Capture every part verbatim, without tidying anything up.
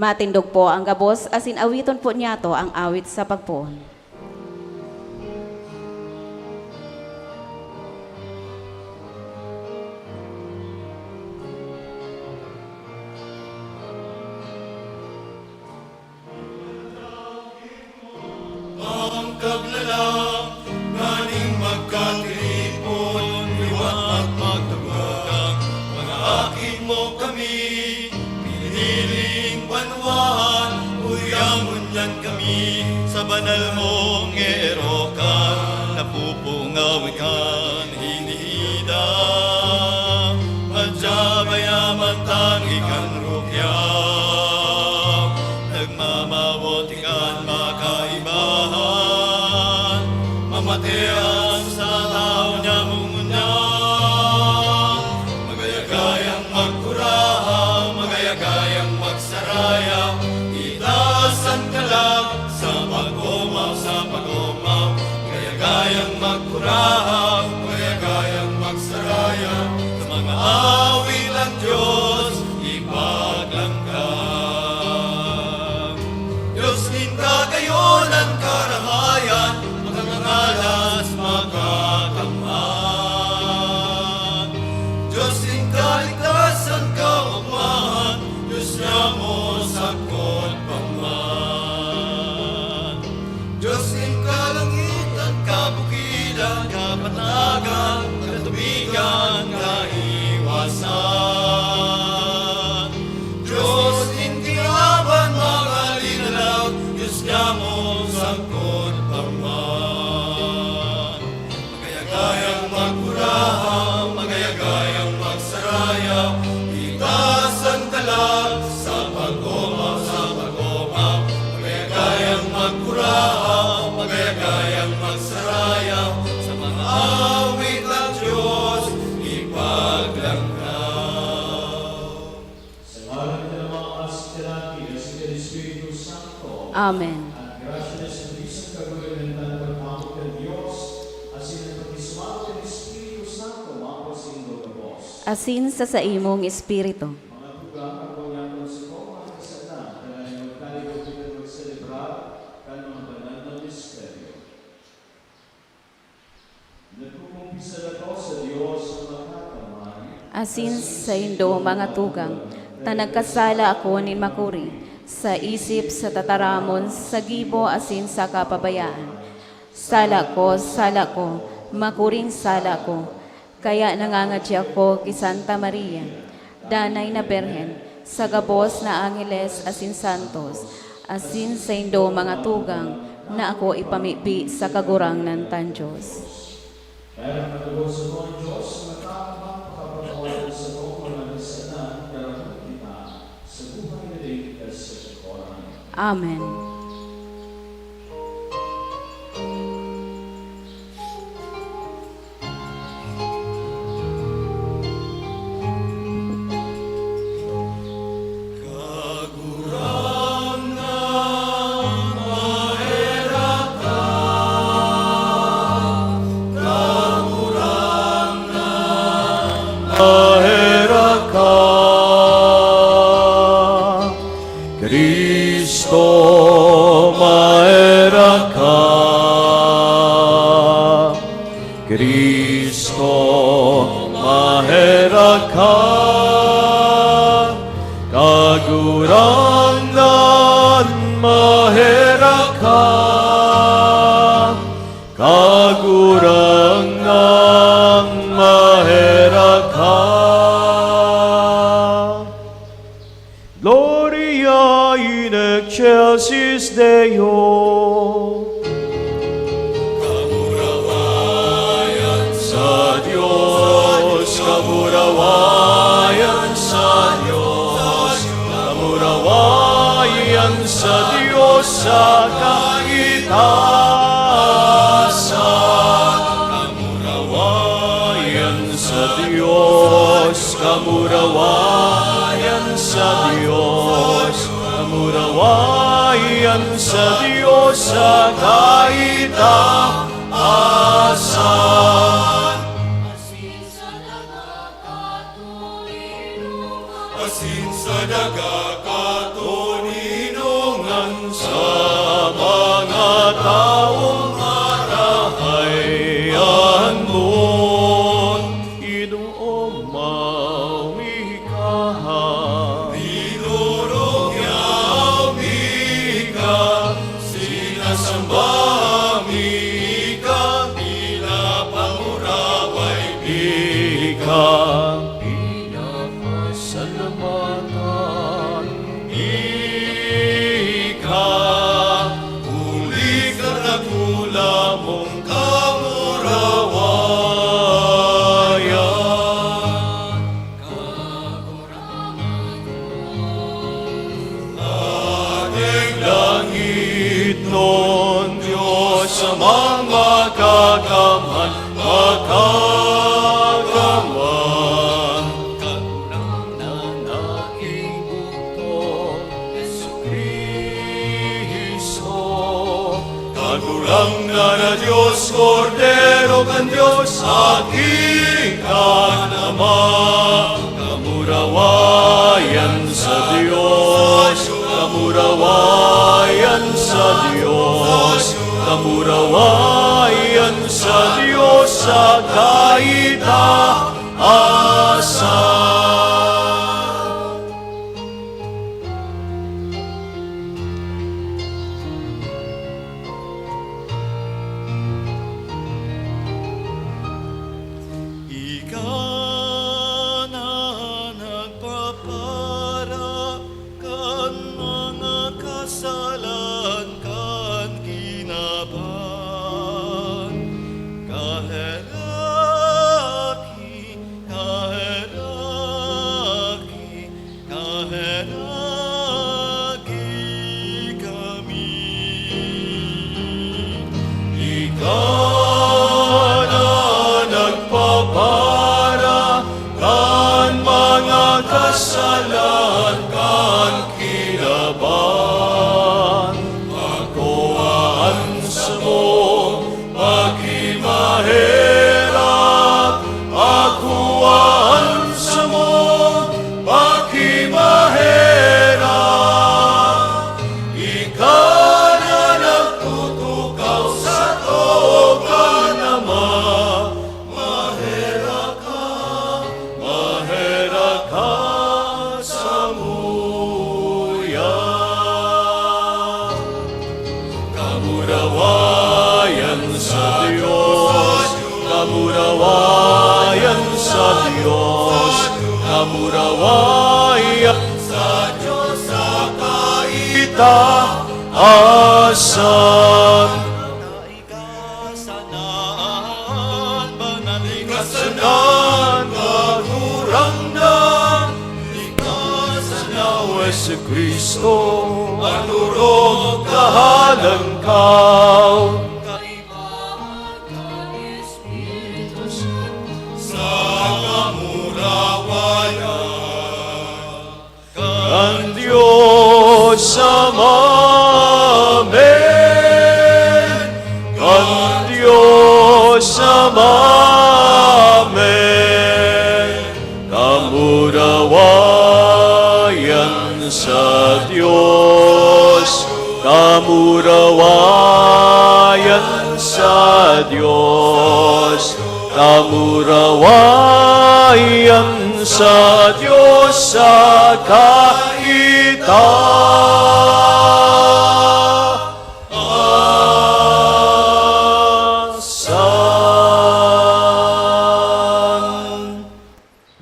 Matindog po ang gabos asin awiton po niyato ang awit sa pagpoon. Ang kaglalang nganing magkatiripon, liwat at magtugang, mga aki mo kami, piniling banwaan, uya ngunyan kami, sa banal mong erokan, napupungaw ikan hinihida, madya mayaman tang ikan rukya, nagmamawot ikan makaibahan, mamate an sa tawo niya mungunyan, magayagayang magkurahaw, magayagayang magsaraya, itaas an kalag sa pag-omaw, sa pag-omaw, magayagayang magkurahaw, magayagayang magsaraya, sa mga awit an Diyos ipaglangkang. Diyos nin kagayonan, karahayan, makangangalas, makakamhan. Diyos nin kaligtasan, kaogmahan, Diyos niamo sagkod pa man. Diyos nin kalangitan, kabukidan, kapatagan, katubigan, kaiwasan. Diyos nin kinaban, mga linalaw, Diyos niamo sagkod pa man. Magayagayang magkurahaw, magayagayang magsaraya, itaas an kalag sa pag-omaw, sa pag-omaw. Magayagayang magkurahaw, magayagayang magsaraya, sa mga awit an Diyos ipaglangkaw. Sa ngaran kan Ama, asin kan Espiritu Santo. Amen. An grasya ni Santisang Kagurangnan, an pagkakamot kan Dios, asin an pakisumaro kan Espiritu Santo, mapasaindo gabos. Asin sa saimong espiritu. Mga tugang, ang ngunyan sa mga kasalan, tanganing magkaligog kita magselebrar kan mga banal na misteryo. Nagkukumpisal ako sa Dios na makakamay, asin saindo, mga tugang, ta nagkasala ako nin makuri, sa isip, sa tataramon, sa gibo, asin sa kapabayaan. Sala ko, sala ko, makuring sala ko. Kaya nangangadya ako ki Santa Maria, Danay na Birhen, sa gabos na angheles asin santos, asin saindo, mga tugang, na ako ipamibi sa Kagurangnan tang Dios. Kaya ang katubod sa mga Diyos, mataman pakapatawaran sa mga kasalan, darahon kita sa buhay na digdi sa katoran. Amen. Kagurangnan, maherak ka. Kagurangnan, maherak ka. Cristo, maherak ka. Cristo, maherak ka. Kagurangnan, maherak ka. Kagurangnan, maherak ka. Gloria in excelsis Deo. Kamurawayan sa Dios, kamurawayan sa Dios, kamurawayan sa Dios sa kaitaasan. Kamurawayan sa Dios, kamurawayan sa Dios, kamurawayan sa Dios sa kaitaasan. Asin sa daga katulinuman. Asin sa daga Lamong kamurawayan. Kagurangnan ko, Ating langitnon, Dios Amang makakamhan, makakamhan. Kagurangnan na naging bukto, Jesu-Cristo. Kagurangnan na Dios, Kordero kan Dios, Aki kan Ama. Kamurawayan sa Dios, kamurawayan sa Dios, kamurawayan sa Dios sa kaitaasan. Ika na nagpapara kan mga kasalan kan kinaban. Kaheraki, kaheraki, kaheraki kami. Ika na nagpapara kan mga kasalan kan kinaban. Pakuaan samo, pakimaherak, pakuaan samo, pakimaherak. Ika na nagtutukaw sa too kan Ama, maherak ka, maherak ka samuya. Kamurawayan sa Dios, kamurawayan sa Dios, kamurawayan sa Dios sa kaitaasan. Ika sana an banal, ika sana an Kagurangnan, ika sana, O Jesu-Cristo, an orog kahalangkaw. Kaibahan kan Espiritu Santo sa kamurawayan. Kan Dios Ama, amen. Kan Dios Ama, amen. Kamurawayan sa Dios, kamurawayan sa Dios, kamurawayan sa Dios sa kaitaasan.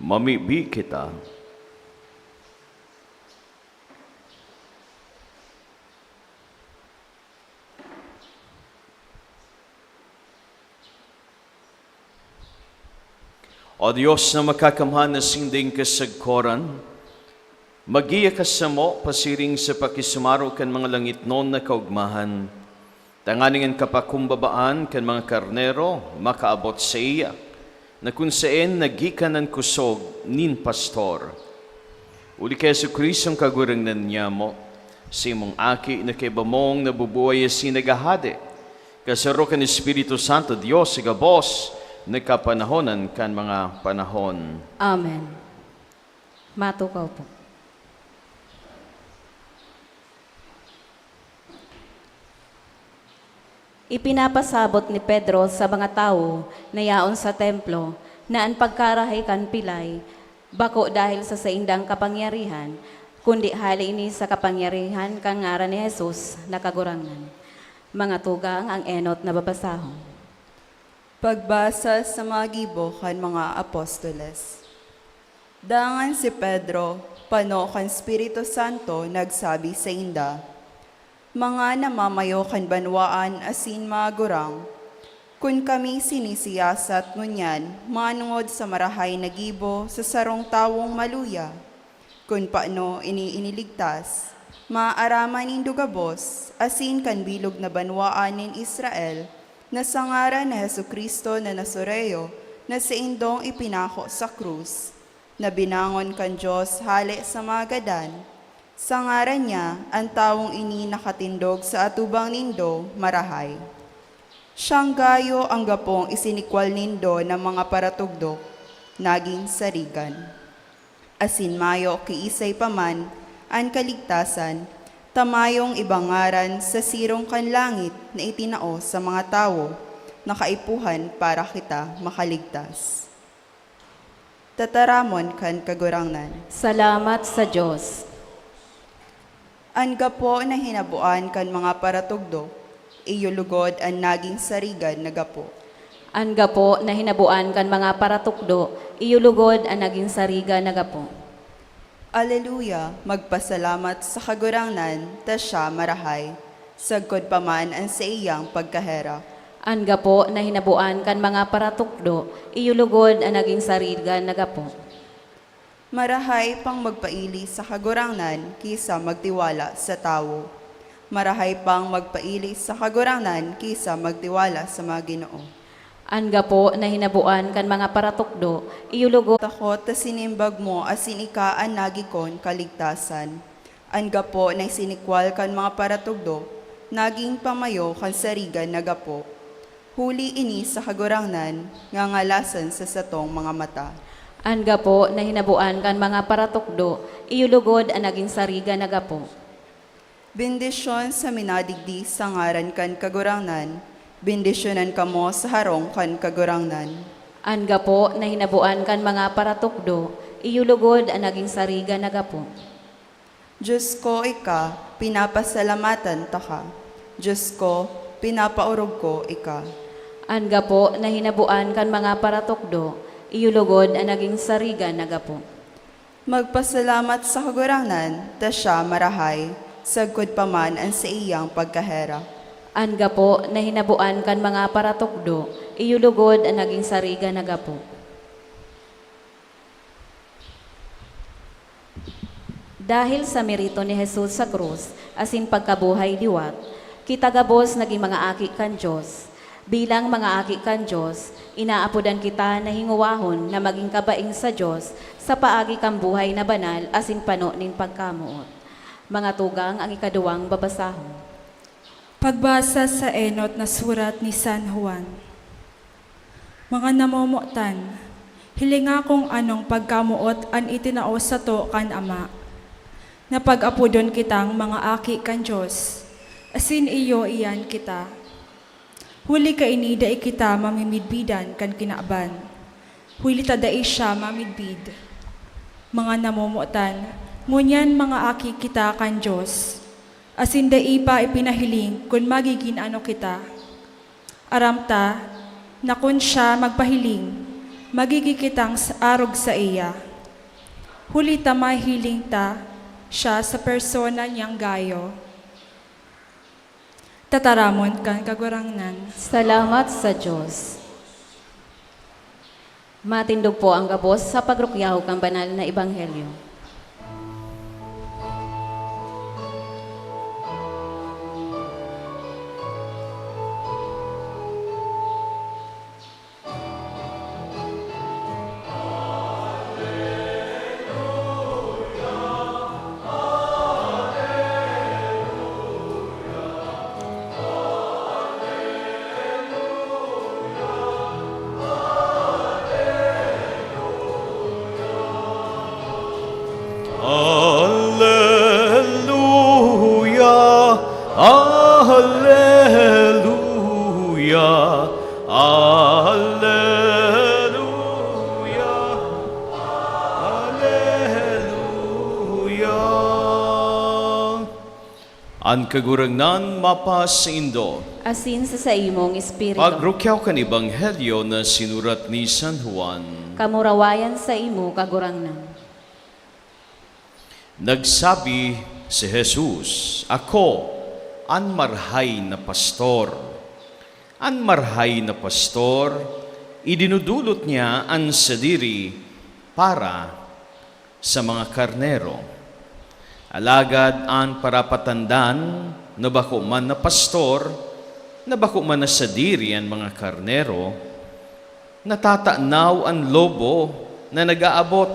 Mamibi kita. O Dios na makakamhan na sinding kasagkoran, maggiya ka samo pasiring sa pakisumaro kan mga langitnon na kaogmahan, tanganing an kapakumbabaan kan mga karnero makaabot saiya, na kun saen naggikan an kosog nin pastor. Huli ki Jesu-Cristo an Kagurangnan niamo, sa imong Aki na kaiba mong nabubuhay asin naghahade, kasaro kan Espiritu Santo, Dios sa gabos na kapanahonan kan mga panahon. Amen. Matukaw po. Ipinapasabot ni Pedro sa mga tawo na yaon sa templo na an pagkarahay kan pilay bako dahil sa saindang kapangyarihan, kundi hale ini sa kapangyarihan kan ngaran ni Jesus na Kagurangnan. Mga tugang, ang enot na babasahon. Pagbasa sa mga gibo kan mga apostoles. Dangan si Pedro, pano kan Espiritu Santo, nagsabi sainda, Mga namamayo kan banwaan asin mga gurang, kun kami sinisiyasat ngunyan manongod sa marahay na gibo sa sarong tawong maluya, kun paano ini iniligtas, maaraman nindo gabos, asin kan bilog na banwaan nin Israel, na sa ngaran ni Jesu-Cristo na Nazareo, na saindong ipinako sa krus, na binangon kan Dios hale sa mga gadan. Sa ngaran niya, an tawong ini nakatindog sa atubang nindo marahay. Siyang gayo an gapong isinikwal nindo na mga paratugdok, nagin sarigan. Asin mayo kiisay pa man an kaligtasan, ta mayong ibang ngaran sa sirong kan langit na itinao sa mga tawo, na kaipuhan para kita makaligtas. Tataramon kan Kagurangnan. Salamat sa Dios. An gapo na hinaboan kan mga paratugdok, iyo lugod an nagin sarigan na gapo. An gapo na hinaboan kan mga paratukdo, iyo lugod an nagin sarigan na gapo. Aleluya! Magpasalamat sa Kagurangnan, ta siya marahay, sagkod pa man an saiyang pagkaherak. An gapo na hinaboan kan mga paratukdo, iyo lugod an nagin sarigan na gapo. Marahay pang magpaili sa Kagurangnan ki sa magtiwala sa tawo. Marahay pang magpaili sa Kagurangnan ki sa magtiwala sa mga ginoo. An gapo na hinaboan kan mga paratukdo, iyo lugod. Takot ta sinimbag mo asin ika an nagikon kaligtasan. An gapo na isinikwal kan mga paratugdo, nagin pamayo kan sarigan na gapo. Huli ini sa Kagurangnan, ngangalasan sa satong mga mata. An gapo na hinaboan kan mga paratukdo, iyo lugod an nagin sarigan na gapo. Bendisyon sa minadigdi sa ngaran kan Kagurangnan, bendisyonan kamo sa harong kan Kagurangnan. An gapo na hinaboan kan mga paratukdo, iyo lugod an nagin sarigan na gapo. Dios ko, ika, pinapasalamatan taka. Dios ko, pinapaorog ko ika. An gapo na hinaboan kan mga paratukdo, iyo lugod an nagin sarigan na gapo. Magpasalamat sa Kagurangnan, ta siya marahay, sagkod pa man an saiyang pagkaherak. An gapo na hinaboan kan mga paratukdo, iyo lugod an nagin sarigan na gapo. Dahil sa merito ni Jesus sa krus asin pagkabuhay liwat, kita gabos nagin mga aki kan Dios. Bilang mga aki kan Dios, inaapodan kita na hingowahon na magin kabaing sa Dios sa paagi kan buhay na banal asin pano nin pagkamoot. Mga tugang, an ikaduwang babasahon. Pagbasa sa enot na surat ni San Juan. Mga namomotan, hilinga kun anong pagkamoot an itinao sato kan Ama, na pag-apodon kitang mga aki kan Dios, asin iyo iyan kita. Huli kaini dai kita mamimidbidan kan kinaban, huli ta dai siya mamidbid. Mga namomotan, ngunyan mga aki kita kan Dios, asin dai pa ipinahiling kun magigin ano kita. Aram ta na kun siya magpahiling, magigin kitang s-, arog saiya, huli ta mahiling ta siya sa persona niyang gayo. Tataramon kan Kagurangnan. Salamat sa Dios. Matindog po ang gabos sa pagrukyaw kan banal na ebanghelyo. Aleluya, aleluya, aleluya, aleluya. An Kagurangnan mapasaindo. Asin sa saimong espiritu. Pagrukyaw kan Ebanghelyo na sinurat ni San Juan. Kamurawayan saimo, Kagurangnan. Nagsabi si Jesus, "Ako An marahay na pastor. An marahay na pastor, idinudulot niya an sadiri para sa mga karnero. Alagad an parapatandan na bako man na pastor, na bako man na sadiri an mga karnero, natatanaw an lobo na nag-aabot.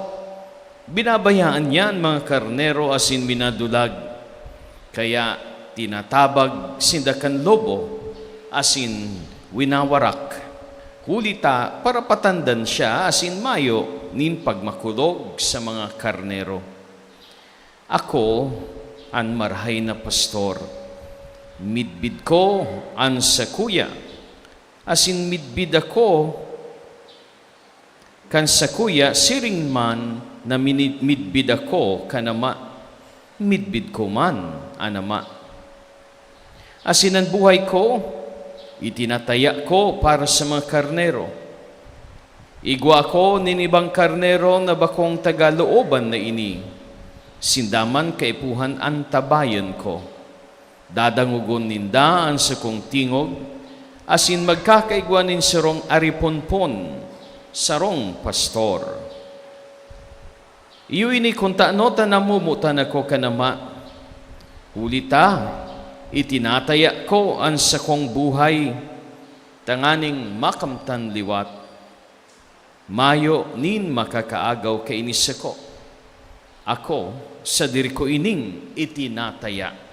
Binabayaan niya an mga karnero asin minadulag. Kaya tinatabag sinda kan lobo asin winawarak. Huli ta parapatandan siya asin mayo nin pagmakulog sa mga karnero. Ako an marahay na pastor. Midbid ko an sakuya, asin midbid ako kan sakuya, siring man na mini-, midbid ako kan Ama, midbid ko man an Ama. Asin an buhay ko, itinataya ko para sa mga karnero. Igwa ako nin ibang karnero na bakong tagalooban na ini. Sinda man kaipuhan antabayan ko. Dadangogon ninda an sakong tingog, asin magkakaigwa nin sarong ariponpon, sarong pastor. Iyo ini kun tano ta namomotan ako kan Ama. Huli ta, itinataya ko an sakong buhay tanganing makamtan liwat. Mayo nin makakaagaw kaini sako. Ako, sadiri ko ining itinataya.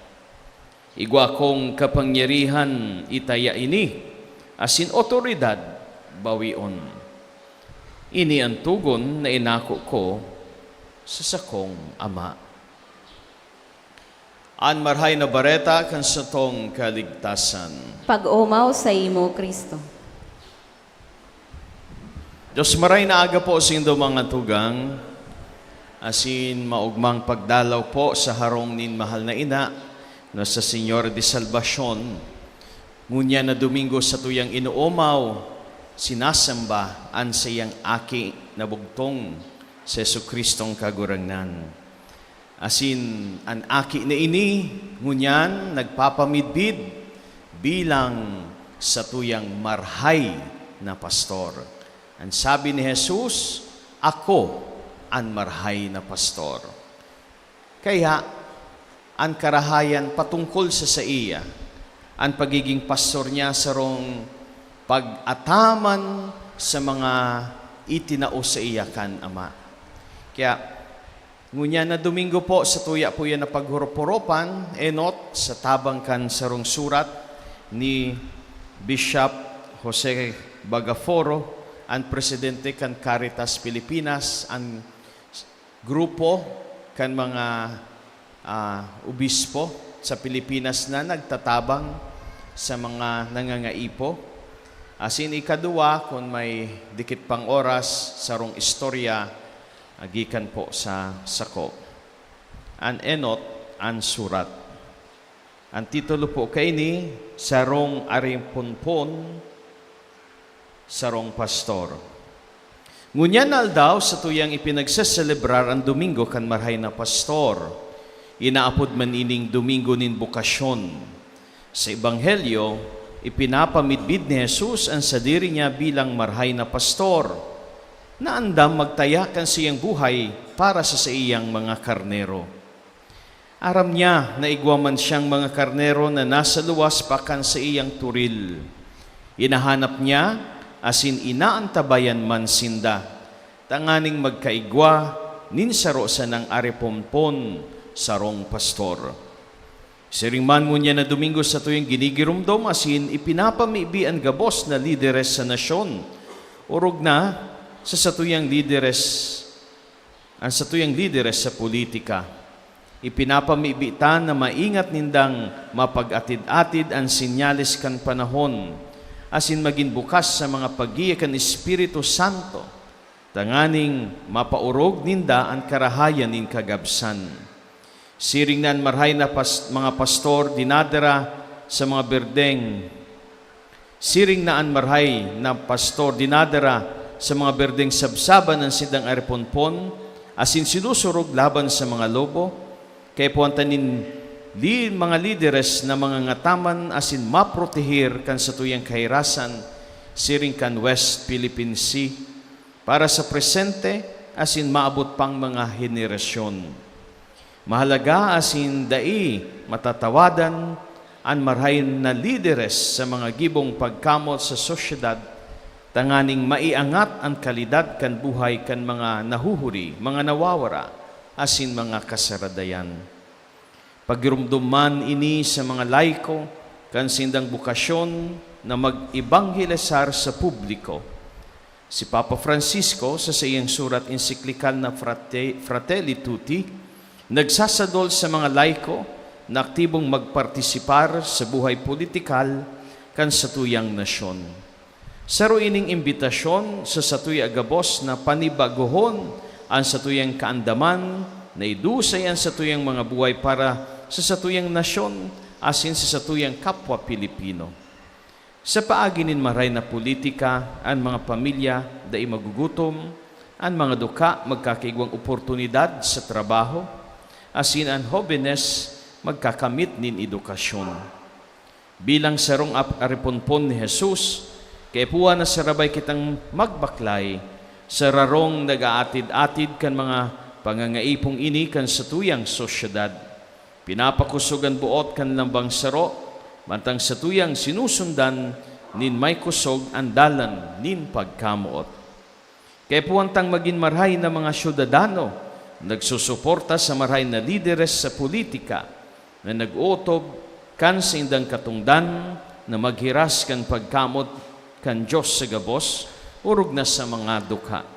Igwa kong kapangyarihan itaya ini, asin awtoridad bawion. Ini an togon na inako ko sa sakong Ama. An Marahay na Bareta kan satong kaligtasan. Pag-omaw saimo, Cristo. Dios, maray na aga po saindo, mga tugang, asin maogmang pagdalaw po sa harong nin mahal na ina na sa Señor de Salvacion. Ngunyan na Domingo satuyang inoomaw, sinasamba an saiyang Aki na bugtong, si Jesu-Cristong Kagurangnan. Asin an Aki na ini ngunyan nagpapamidbid bilang satuyang marahay na pastor. An sabi ni Jesus, "Ako an marahay na pastor." Kaya, an karahayan patungkol sa saiya, an pagiging pastor niya sarong pag-ataman sa mga itinao saiya kan Ama. Kaya, ngunyan na Domingo po, satuya po yan na paghurop-huropan, enot, sa tabang kan sarong surat ni Bishop Jose Bagaforo, an presidente kan Caritas Pilipinas, an grupo kan mga, ah, obispo sa Pilipinas na nagtatabang sa mga nangangaipo. Asin ikaduwa, kun may dikit pang oras, sarong istorya, ah, gikan po sa sako. An enot, an surat. An titulo po kaini, Sarong Ariponpon, Sarong Pastor. Ngunyan na aldaw, satuyang ipinagseselebrar an Domingo kan Marahay na Pastor. Inaapod man ining Domingo nin Bokasyon. Sa Ebanghelyo, ipinapamidbid ni Jesus an sadiri niya bilang marahay na pastor, na andam magtaya kan saiyang buhay para sa saiyang mga karnero. Aram niya na igwa man siyang mga karnero na nasa luwas pa kan saiyang turil. Hinahanap niya asin inaantabayan man sinda, tanganing magkaigwa nin saro sanang ariponpon, sarong pastor. Siring man ngunyan na Domingo, satuyang ginigiromdom asin ipinapamibi an gabos na lideres sa nasyon, orog na sa satuyang lideres, an satuyang lideres sa politika. Ipinapamibi ta na maingat nindang mapag-atid-atid an senyales kan panahon, asin magin bukas sa mga paggiya kan Espiritu Santo, tanganing mapaorog ninda an karahayan nin kagabsan. Siring na an marahay na pas-, mga pastor dinadara sa mga berdeng Siring na an marahay na pastor dinadara sa mga berdeng sabsaban an sindang ariponpon asin sinusurog laban sa mga lobo, kaipuhan ta nin li-, mga lideres na mga ngataman asin maprotehir kan satuyang kahirasan siring kan West Philippine Sea para sa presente asin maabot pang mga henerasyon. Mahalaga asin dai matatawadan an marahay na lideres sa mga gibong pagkamot sa sosyedad, tanganing maiangat an kalidad kan buhay kan mga nahuhuri, mga nawawara, asin mga kasaradayan. Pagiromdom man ini sa mga laiko kan sindang bokasyon na mag-ebanghelisar sa publiko. Si Papa Francisco, sa saiyang surat ensiklikal na Frate-, Fratelli Tutti, nagsasadol sa mga laiko na aktibong magpartisipar sa buhay politikal kan satuyang nasyon. Saro ining imbitasyon sa satuya gabos na panibagohon an satuyang kaandaman na idusay an satuyang mga buhay para sa satuyang nasyon asin sa satuyang kapwa Pilipino. Sa paagi nin maray na politika, an mga pamilya dai magugutom, an mga duka magkakaigwang oportunidad sa trabaho, asin an hobenes magkakamit nin edukasyon. Bilang sarong ap-, ariponpon ni Jesus, kaipuhan na sarabay kitang magbaklay sa rarong nag-aatid-atid kan mga pangangaipong ini kan satuyang sosyedad. Pinapakosog an boot kan lambang saro, mantang satuyang sinusundan nin may kosog an dalan nin pagkamoot. Kaipuhan tang magin marahay na mga syudadano, nagsusuporta sa marahay na lideres sa politika na nag-ootob kan saindang katongdan na maghiras kan pagkamot kan Dios sa gabos, orog na sa mga dukha.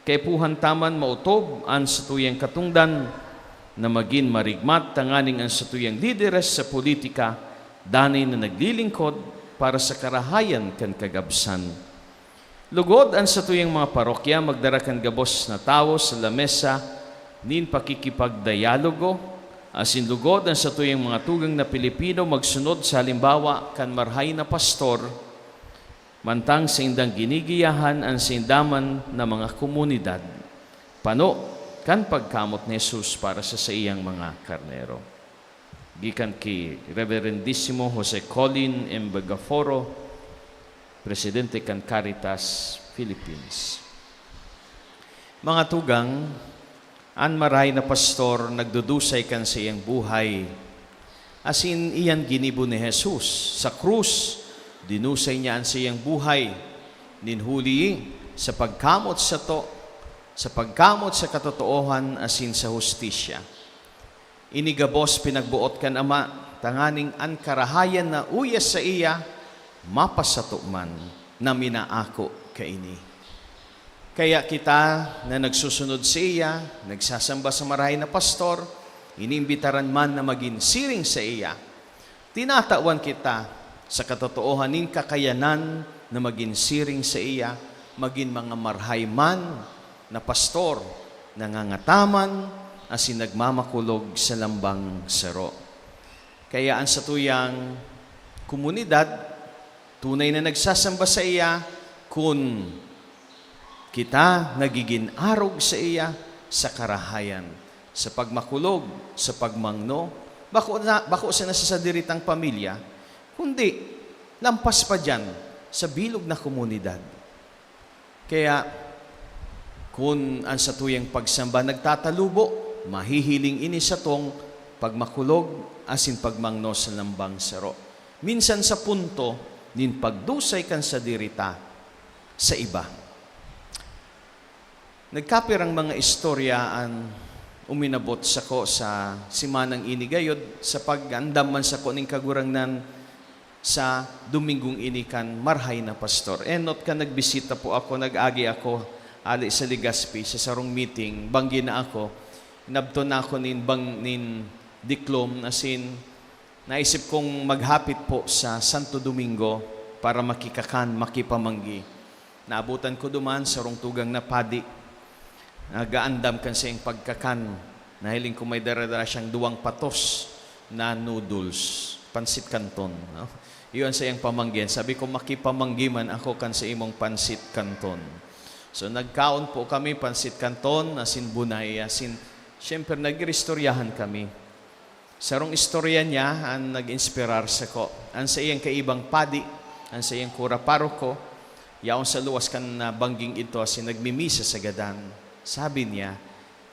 Kaipuhan ta man maotob an satuyang katongdan na magin marigmat tanganing an satuyang lideres sa politika danay na naglilingkod para sa karahayan kan kagabsan. Lugod an satuyang mga parokya magdara kan gabos na tawo sa lamesa nin pakikipagdayalogo, asin lugod an satuyang mga tugang na Pilipino magsunod sa halimbawa kan marahay na pastor, mantang saindang ginigiyahan an sainda man na mga komunidad, pano kan pagkamot ni Jesus para sa saiyang mga karnero. Gikan ki Reverendisimo Jose Colin M. Bagaforo, Presidente kan Caritas Philippines. Mga tugang, an marahay na pastor nagdudusay kan saiyang buhay, asin iyan ginibo ni Jesus. Sa krus, dinusay niya an saiyang buhay, nin huli sa pagkamot sato, sa pagkamot sa katotoohan asin sa hustisya. Ini gabos pinagboot kan Ama, tanganing an karahayan na uya saiya mapasato man na minaako kaini. Kaya kita na nagsusunod saiya, nagsasamba sa marahay na pastor, iniimbitaran man na magin siring saiya, tinatawan kita sa katotoohan nin kakayanan na magin siring saiya, magin mga marahay man na pastor, nangangataman, asin nagmamakulog sa lambang saro. Kaya an satuyang komunidad tunay na nagsasamba saiya kun kita nagigin arog saiya sa karahayan, sa pagmakulog, sa pagmangno, bako na, bako sana sa sadiri tang pamilya, kundi lampas pa diyan sa bilog na komunidad. Kaya, kun an satuyang pagsamba nagtatalubo, mahihiling ini satong pagmakulog asin pagmangno sa lambang saro, minsan sa punto nin pagdusay kan sadiri ta sa iba. Nagkapirang mga istorya an uminabot sako sa simanang ini gayod sa pag-andam man sako nin Kagurangnan sa Domingong ini kan marahay na pastor. Enot kan nagbisita po ako, nag-agi ako ali sa Legazpi sa sarong meeting, banggi na ako, inabton na ako nin bang-, nin diklom, asin naisip kong maghapit po sa Santo Domingo para makikakan, makipamanggi. Naabutan ko duman sarong tugang na padi. Nagaandam kan saiyang pagkakan. Nahiling ko may dara-dara siyang duwang patos na noodles, pansit canton, no? Iyon sa iyang pamanggi. Sabi ko, "Makipamanggi man ako kan sa imong pansit canton." So, nagkaon po kami, pansit canton, asin bunay, asin, siyempre, nag-iristoryahan kami. Sarong istorya niya an nag-inspirar sako. An saiyang kaibang padi, an saiyang kura paroko, yaon sa luwas kan, ah, bangging idto asin nagmimisa sa gadan. Sabi niya,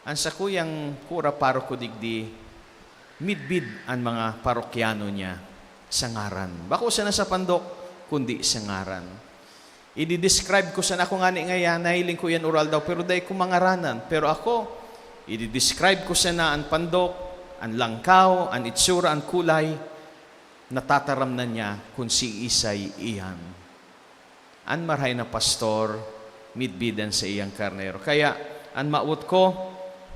"An sakuyang kura paroko digdi, midbid an mga parokyano niya sa ngaran. Bako sana sa pandok, kundi sa ngaran." Idi-describe ko sana, ako ngani ngayan, nahiling ko iyan oral daw, pero dai ko mangaranan. Pero ako, idi-describe ko sana an pandok, an langkaw, an itsura, an kulay, natataram na niya kun siisay iyan. An marahay na pastor, midbid an saiyang karnero. Kaya, an mawot ko,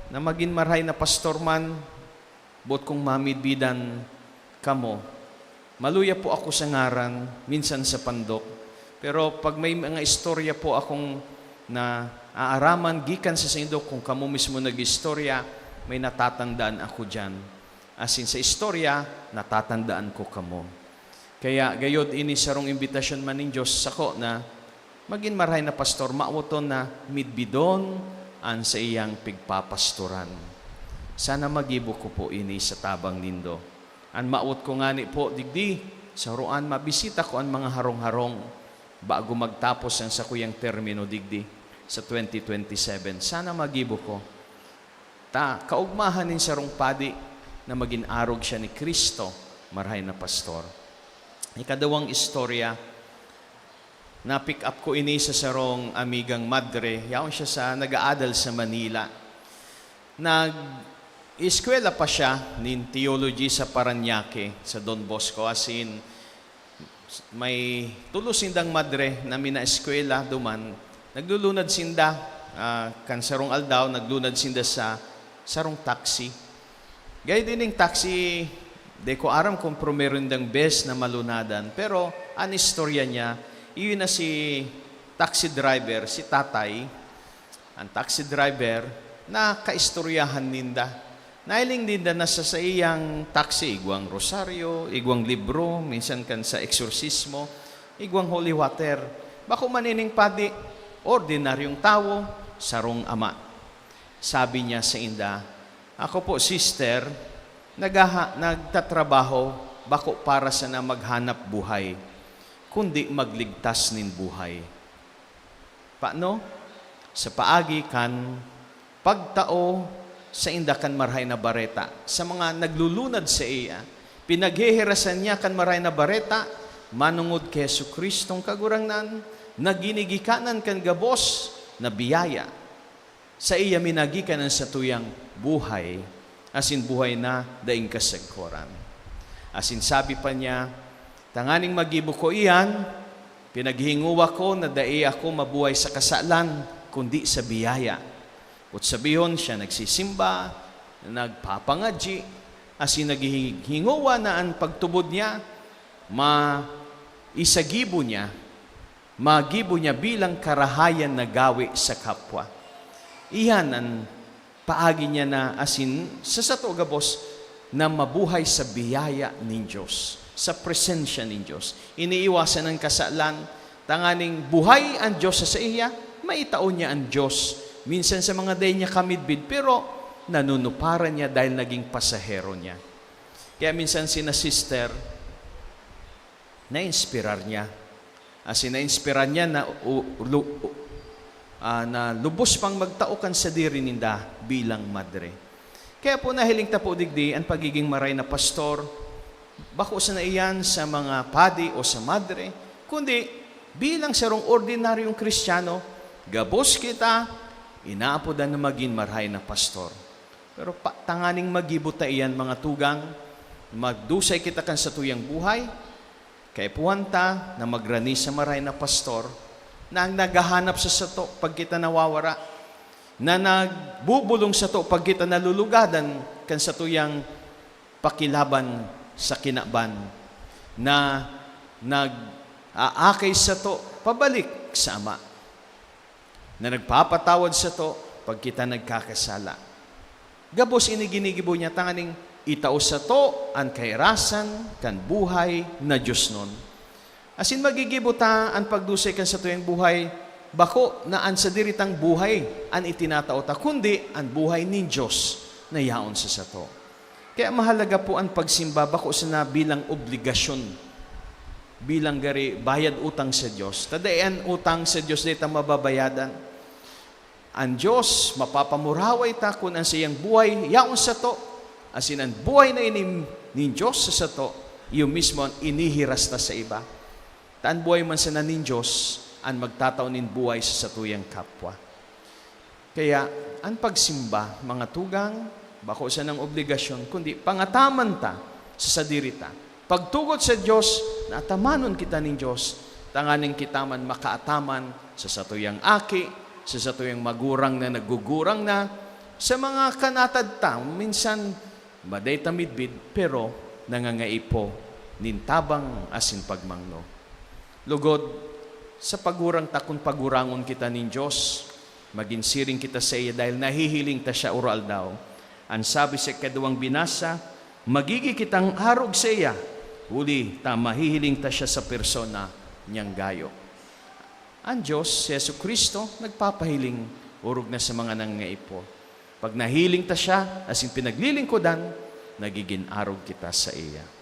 na magin marahay na pastor man, boot kong mamidbidan kamo. Maluya po ako sa ngaran, minsan sa pandok. Pero pag may mga istorya po akong naaaraman gikan sa saindo, kung kamo mismo nag-istorya, may natatandaan ako diyan. Asin sa istorya, natatandaan ko kamo. Kaya gayod ini sarong imbitasyon man nin Dios sako na magin marahay na pastor, mawoton na midbidon an saiyang pigpapastoran. Sana magibo ko po ini sa tabang nindo. An mawot ko ngani po digdi, sa uroan mabisita ko an mga harong-harong bago magtapos an sakuyang termino digdi sa twenty twenty-seven. Sana magibo ko. Ta kaogmahan nin sarong padi na magin arog siya ni Cristo, marahay na pastor. Ikadawang istorya, na-pick up ko ini sa sarong amigang madre, yaon siya sa, nag-aadal sa Manila. Nag-eskwela pa siya nin theology sa Parañaque, sa Don Bosco, asin may tolo sindang madre na minaeskwela duman. Naglulunad sinda, ah, kan sarong aldaw, naglunad sinda sa sarong taxi. Gayod ining taxi, di ko aram kung primero nindang bes na malunadan, pero an istorya niya, iyo na si taxi driver, si tatay, an taxi driver, na kaistoryahan ninda. Nahiling ninda na sa saiyang taxi, igwang rosaryo, igwang libro, minsan kan sa eksorsismo, igwang holy water. Bako man ining padi, ordinaryong tawo, sarong ama. Sabi niya sainda, "Ako po, sister, naghaha-, nagtatrabaho bako para sana maghanap buhay, kundi magligtas nin buhay." Paano? Sa paagi kan pagtao sainda kan Marahay na Bareta sa mga naglulunad saiya. Pinagheherasan niya kan Marahay na Bareta manongod ki Jesu-Cristong Kagurangnan, na ginigikanan kan gabos na biyaya. Saiya minagikan an satuyang buhay, asin buhay na daing kasagkoran. Asin sabi pa niya, "Tanganing magibo ko iyan, pinaghihingowa ko na dai ako mabuhay sa kasalan, kundi sa biyaya." Boot sabihon, siya nagsisimba, nagpapangadyi, asin naghihingowa na an pagtubod niya, maisagibo niya, magibo niya bilang karahayan na gawe sa kapwa. Iyan an paagi niya na asin sa sato gabos na mabuhay sa biyaya nin Dios, sa presensya nin Dios. Iniiwasan an kasalan, tanganing buhay an Dios sa saiya, maitao niya an Dios. Minsan sa mga dai niya kamidbid, pero nanunuparan niya dahil naging pasahero niya. Kaya minsan sina sister, na-inspirar niya. Asin na-inspirar niya na u-, lu-, u-, ah, na lubos pang magtao kan sadiri ninda bilang madre. Kaya po nahiling ta po digdi an pagiging marahay na pastor, bako sana iyan sa mga padi o sa madre, kundi bilang sarong ordinaryong Kristiyano, gabos kita, inaapodan na magin marahay na pastor. Pero pa, tanganing magibo ta iyan, mga tugang, magdusay kita kan satuyang buhay, kaipuhan ta na magrani sa marahay na pastor, na ang naghahanap sa sato pag kita nawawara, na nagbubolong sato pag kita nalulugadan kan satuyang pakilaban sa kinaban, na nag-aakay sato pabalik sa Ama, na nagpapatawad sato pag kita nagkakasala. Gabos ini ginigibo niya tanganing itao sato an kahirasan kan buhay na diosnon. Asin magigibo ta an pagdusay kan satuyang buhay, bako na an sadiri tang buhay an itinatao ta, kundi an buhay nin Dios na yaon sa sato. Kaya mahalaga po an pagsimba, bako sana bilang obligasyon, bilang gari bayad utang sa Dios. Ta dai an utang sa Dios dai ta mababayadan. An Dios, mapapamuraway ta kun an saiyang buhay yaon sato, asin an buhay na ini nin Dios sa sato, iyo mismo an inihiras ta sa iba. Ta an buhay man sana nin Dios an magtatao nin buhay sa satuyang kapwa. Kaya, an pagsimba, mga tugang, bako sanang obligasyon, kundi pangataman ta sa sadiri ta. Pagtugot sa Dios na atamanon kita nin Dios, tanganing kita man makaataman sa satuyang aki, sa satuyang magurang na naggugurang na, sa mga kanatad ta, minsan maday ta midbid, pero nangangaipo nin tabang asin pagmangno. Lugod, sa pagurang ta kun pagurangon kita nin Dios, magin siring kita saiya dahil nahihiling ta siya oro-aldaw. An sabi sa ikaduwang binasa, magigi kitang arog saiya, huli ta mahihiling ta siya sa persona niyang gayo. An Dios, si Jesu-Cristo, nagpapahiling orog na sa mga nangangaipo. Pag nahiling ta siya asin pinaglilingkodan, nagigin arog kita saiya.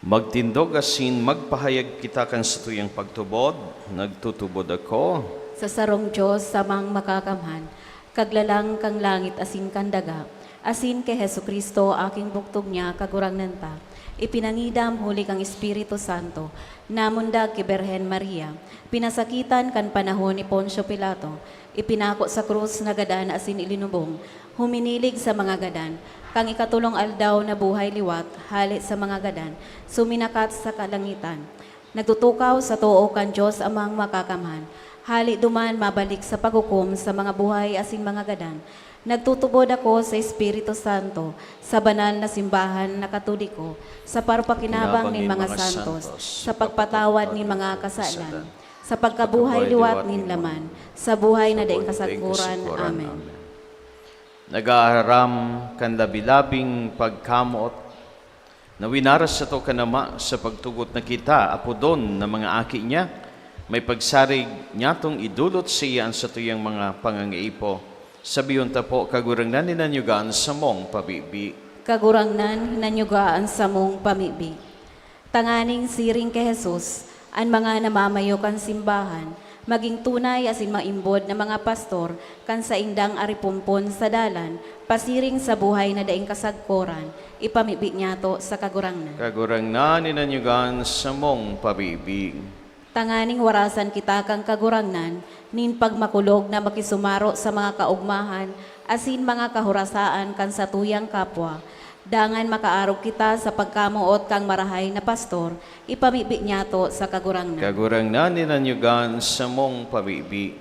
Magtindog asin magpahayag kita kan satuyang pagtubod. Nagtutubod ako sa sarong Dios, Amang Makakamhan, Kaglalang kan langit asin kan daga, asin ki Jesu-Cristo, aking bugtong niya, Kagurangnan ta, ipinangidam huli kan Espiritu Santo, namundag ki Birhen Maria, pinasakitan kan panahon ni Poncio Pilato, ipinako sa krus, nagadan asin ilinubong, huminilig sa mga gadan, kan ikatolong aldaw nabuhay liwat hale sa mga gadan, suminakat sa kalangitan. Nagtutukaw sa too kan Dios Amang Makakamhan. Hale duman mabalik sa paghukom sa mga buhay asin mga gadan. Nagtutubod ako sa Espiritu Santo, sa banal na simbahan na Katoliko, sa parpakinabang nin mga santos, sa pagpatawad nin mga kasalan, sa pagkabuhay liwat nin laman, sa buhay na daing kasagkoran. Amen. Nag-aaram kan labi-labing pagkamoot na winaras sato kan Ama sa pagtugot na kita, apodon na mga aki niya, may pagsarig niyatong idolot saiya an satuyang mga pangangaipo. Sabihon ta po, Kagurangnan, hinanyuga an samong pamibi. Kagurangnan, hinanyuga an samong pamibi. Tanganing siring ki Jesus, an mga namamayo kan simbahan, magin tunay asin maimbod na mga pastor kan saindang aripompon sa dalan, pasiring sa buhay na daing kasagkoran, ipamibi niyato sa Kagurangnan. Kagurangnan, hinanyuga an samong pamibi. Tanganing warasan kita kan Kagurangnan nin pagmakulog na makisumaro sa mga kaogmahan asin mga kahorasaan kan satuyang kapwa, dangan makaarog kita sa pagkamoot kan marahay na pastor, ipamibi niyato sa Kagurangnan. Kagurangnan, hinanyuga an samong pamibi.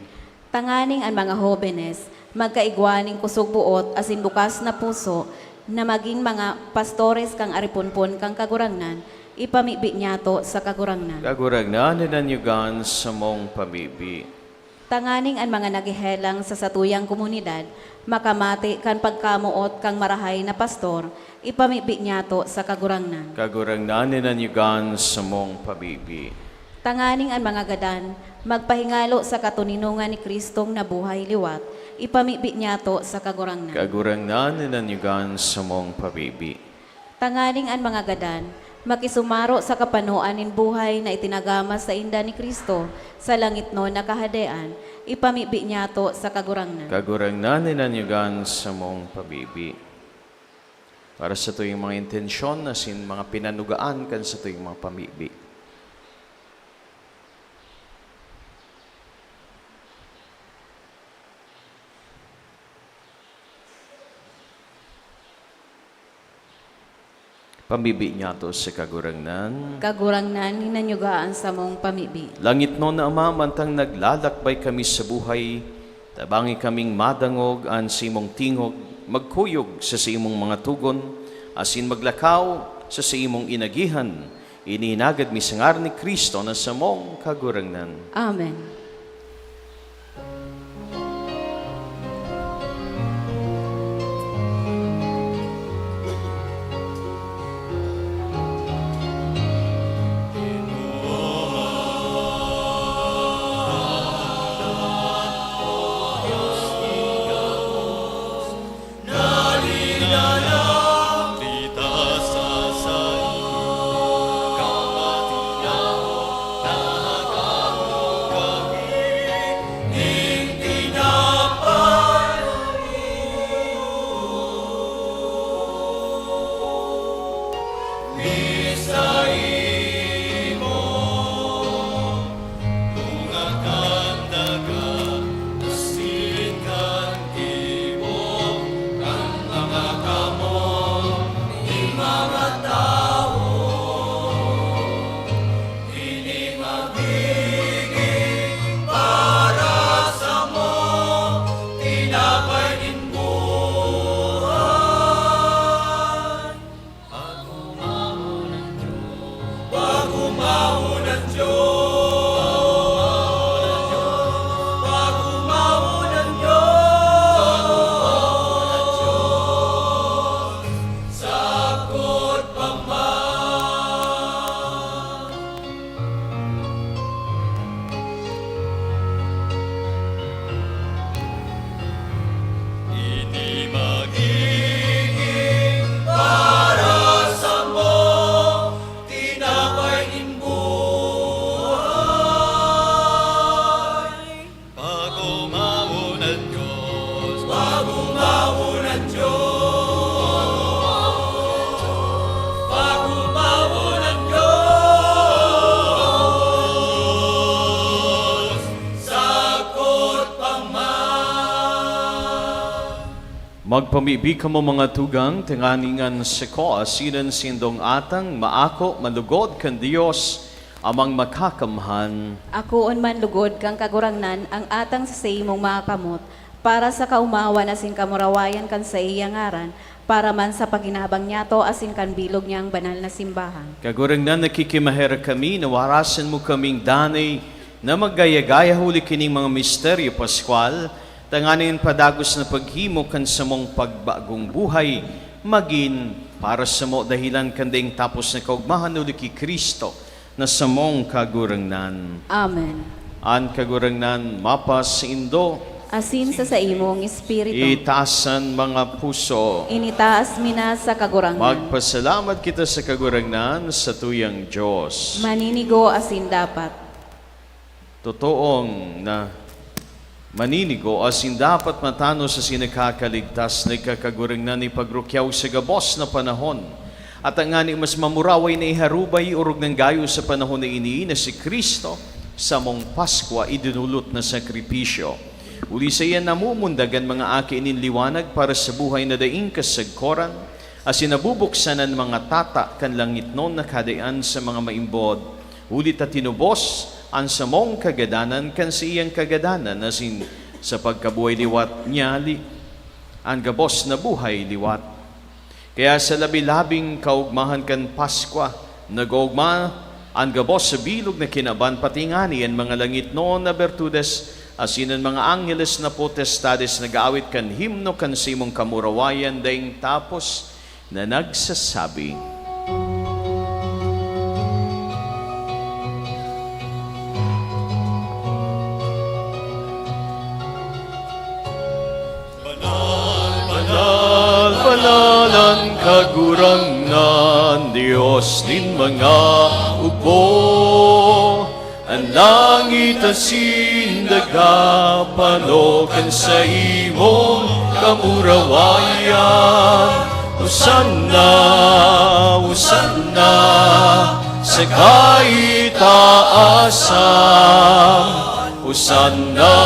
Tanganing an mga hobenes magkaigwa nin kusog boot asin bukas na puso na magin mga pastores kan ariponpon kan Kagurangnan, ipamibi niyato sa Kagurangnan. Kagurangnan, hinanyuga an samong pamibi. Tanganing an mga naghehelang sa satuyang komunidad makamate kan pagkamoot kan marahay na pastor, ipamibi niyato sa Kagurangnan. Kagurangnan, hinanyuga an samong pamibi. Tanganing an mga gadan magpahingalo sa katoninongan ni Cristong nabuhay liwat, ipamibi niyato sa Kagurangnan. Kagurangnan, hinanyuga an samong pamibi. Tanganing an mga gadan makisumaro sa kapanoan nin buhay na itinagama sainda ni Cristo sa langitnon na Kahadean, ipamibi niyato sa Kagurangnan. Kagurangnan, hinanyuga an samong pamibi. Para satuyang mga intensyon asin mga pinanugaan kan satuyang mga pamibi. Pamibi niyato sa Kagurangnan. Kagurangnan, hinanyuga an samong pamibi. Langitnon na Ama, mantang naglalakbay kami sa buhay, Tabangi kaming madangog an saimong tingog, magkuyog sa saimong mga togon, asin maglakaw sa saimong inagihan. Ini hinagad mi sa ngaran ni Cristo na samong Kagurangnan. Amen. Ini magigin para samo tinapay nin buhay. Pagumawon an Diyos. Pagumawon an Diyos. Pagumawon an Diyos. Sagkod pa man. Magpamibi kamo, mga tugang, tanganing an sako asin an saindong atang maako manlugod kan Dios, Amang Makakamhan. Akoon man lugod kan Kagurangnan an atang sa saimong mga kamot, para sa kaomawan asin kamurawayan kan saiyang ngaran, para man sa paginabang niyato asin kan bilog niyang banal na simbahan. Kagurangnan, nakikimaherak kami na warasan mo kaming danay na maggaya-gaya huli kining mga misteryo paskwal, tanganing an padagos na paghimo kan samong pagbagong buhay magin para samo dahelan kan daing tapos na kaogmahan huli ki Cristo, na samong Kagurangnan. Amen. An Kagurangnan mapasaindo. Asin sa saimong espiritu. Itaas an mga puso. Initaas mi na sa Kagurangnan. Magpasalamat kita sa Kagurangnan, satuyang Dios. Maninigo asin dapat. Totoong na maninigo asin dapat matanos asin nakakaligtas na ika, Kagurangnan, ipagrukyaw sa gabos na panahon. At ngani mas mamuraway na iharubay, orog nang gayo sa panahon na ini, na si Cristo, samong Paskwa, idinulot na sakripisyo. Huli saiya, namumundag an mga aki nin liwanag para sa buhay na daing kasagkoran, asin nabubuksan an mga tata kan langitnon na kadayan sa mga maimbod. Huli ta tinubos an samong kagadanan kan saiyang kagadanan, asin sa pagkabuhay liwat niya li-, an gabos na buhay liwat. Kaya sa labi-labing kaogmahan kan Paskwa, nag-oogma an gabos sa bilog na kinaban, pati ngani an mga langitnon na bertudes asin an mga angheles na potestades nag-aawit kan himno kan saimong kamurawayan daing tapos na nagsasabi, "Banal, banal, banal an Kagurangnan, Dios nin mga hukbo. An langit asin daga pano kan saimong kamurawayan. Hosanna, Hosanna sa kaitaasan. Hosanna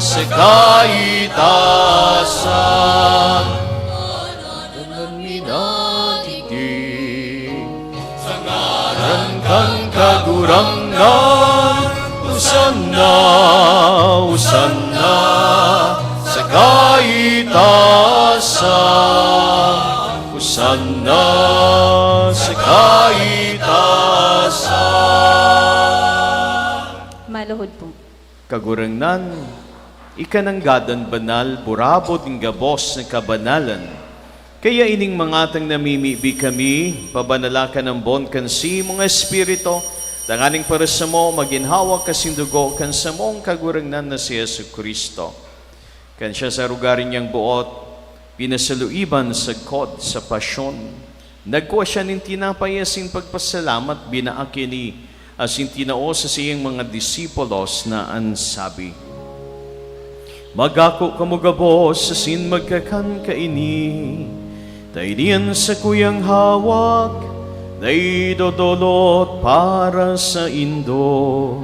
sa kaitaasan." Dangan minatindi sa ngaran kan Kagurangnan, Hosanna, Hosanna sa kaitaasan! Hosanna sa kaitaasan! Maluhod po. Kagurangnan, ika nanggad an banal, burabod nin gabos na kabanalan. Kaya ining mangatang namimibi kami, pabanala kan ambon kan saimong Espiritu, tanganing para samo magin hawak asin dugo kan samong Kagurangnan na si Jesu-Cristo. Kan siya sa arogarin niyang boot, pinasaluiban sagkod sa pasyon, nagkua siya nin tinapay asin pagpasalamat, binaak ini asin tinao sa saiyang mga disipulos na an sabi, "Magako kamo gabos asin magkakan kaini, ta ini an sakuyang hawak na idodolot para saindo."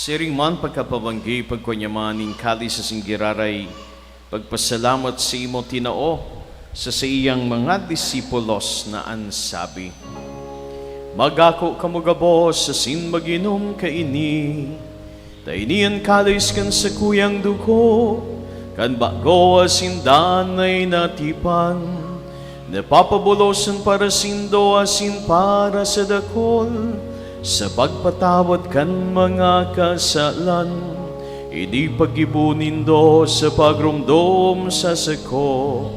Siring man pagkapabanggi, pagkua niya man nin kalis asin giraray, pagpasalamat sa imo tinao sa saiyang mga disipulos na an sabi, "Magako kamo gabos asin mag-inom kaini, ta ini an kalis kan sakuyang dugo kan bago asin danay na tipan, na papabulosan para saindo asin para sa dakul sa pagpatawad kan mga kasalan. Ini paggibo nindo sa pagromdom sa sako."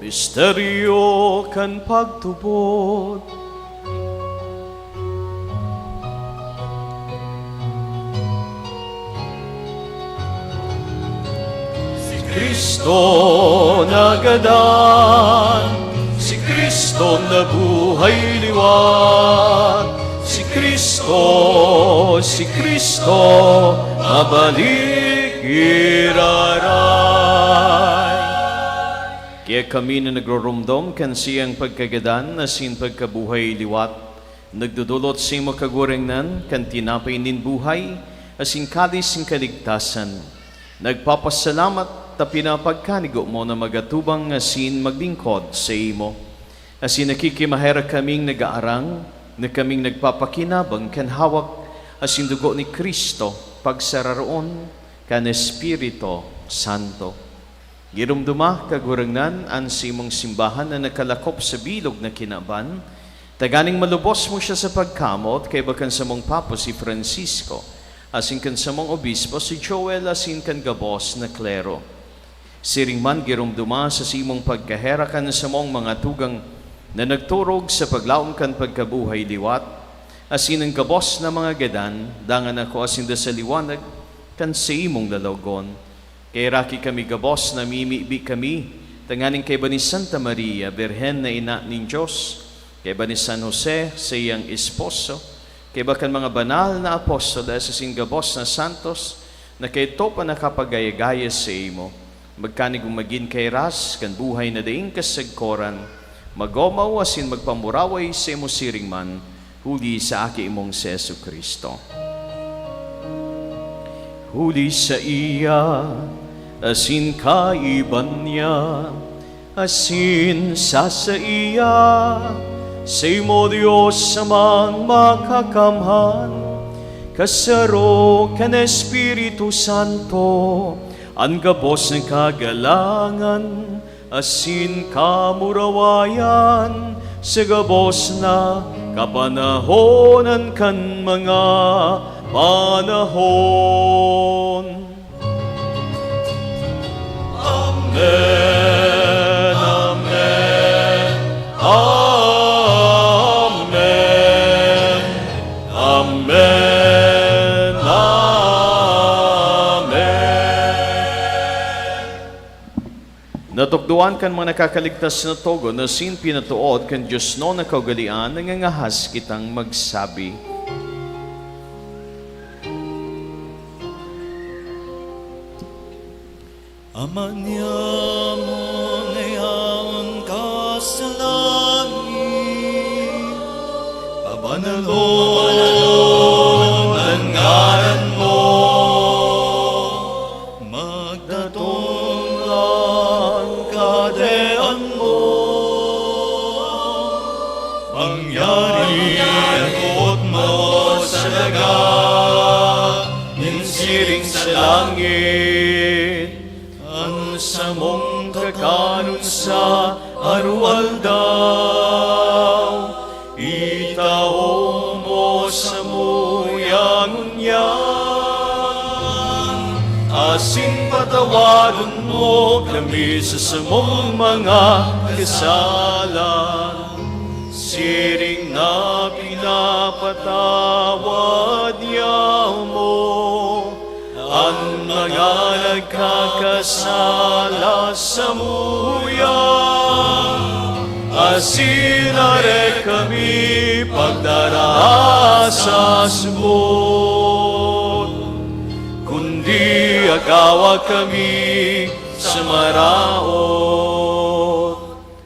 Misteryo kan pagtubod. Si Cristo nagadan, si Cristo nabuhay liwat, si Cristo, si Cristo mabalik giraray. Kaya kami na nagroromdom kan siyang pagkagadan asin pagkabuhay liwat, nagdodolot sa imo kagurangnan kan tinapay nin buhay asin kalis nin kaligtasan. Nagpapasalamat ta pinapagkanigo mo na magatubang asin maglingkod sa imo. Asin nakikimaherak kaming nagaarang na kaming nagpapakinabang kan hawak asin dugo ni Cristo, pagsararoon kan Espiritu Santo. Giromdoma, Kagurangnan, an saimong simbahan na nakalakop sa bilog na kinaban, tanganing malubos mo siya sa pagkamot, kaiba kan samong Papa si Francisco, asin kan samong Obispo si Joel, asin kan gabos na klero. Siring man giromdoma sa saimong pagkaherak an samong mga tugang na nagturog sa paglaom kan pagkabuhay liwat, asin an gabos na mga gadan, dangan ako asin da sa liwanag kan saimong lalawogon. Kaheraki kami gabos, namimibi kami, tanganing kaiba ni Santa Maria, Birhen na ina nin Dios, kaiba ni San Jose, saiyang esposo, kaiba kan mga banal na apostol, asin gabos na santos, na kaidto pa nakapagaya-gaya saimo, magkanigong magin kairas kan buhay na daing kasagkoran, magomaw asin magpamuraway saimo siring man, huli sa Aki mong si Jesu-Cristo. Huli saiya, asin kaiba niya, asin sa saiya, saimo, Dios Amang Makakamhan, kasaro kan Espiritu Santo, an gabos na kagalangan asin kamurawayan sa gabos na kapanahonan kan mga panahon. Amen, amen, amen, amen. Natukdoan kan mga nakakaligtas na togon asin pinatood kan diosnon na kaugalean, nangangahas kitang magsabi, Ama niamo na yaon ka sa langit, pabanalon an ngaran mo, magdatong an Kahadean mo, mangyari an boot mo sa daga, nin siring sa langit. An samong kakanon sa aroaldaw, itao mo samuya ngunyan, asin patawadon mo kami sa samong mga kasalan, siring na pinapatawad niamo an mga nagkakasala samuya, asin dai mo kami pagdaraha sa subot, kundi agawa kami sa maraot.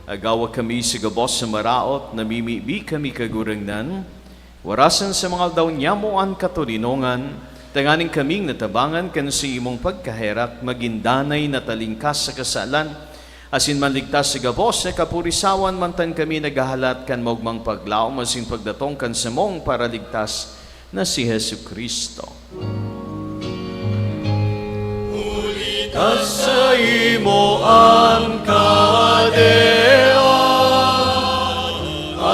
Agawa kami sa gabos sa maraot, namimibi kami, Kagurangnan. Warasan sa mga aldaw niamo an katoninongan, tanganing kaming natabangan kan saimong pagkaherak, magin danay na talingkas sa kasalan, asin manligtas sa gabos na kapurisawan, mantang kami naghahalat kan maogmang paglaom asin pagdatong kan samong Paraligtas na si Jesu-Cristo. Huli ta saimo an kahadean,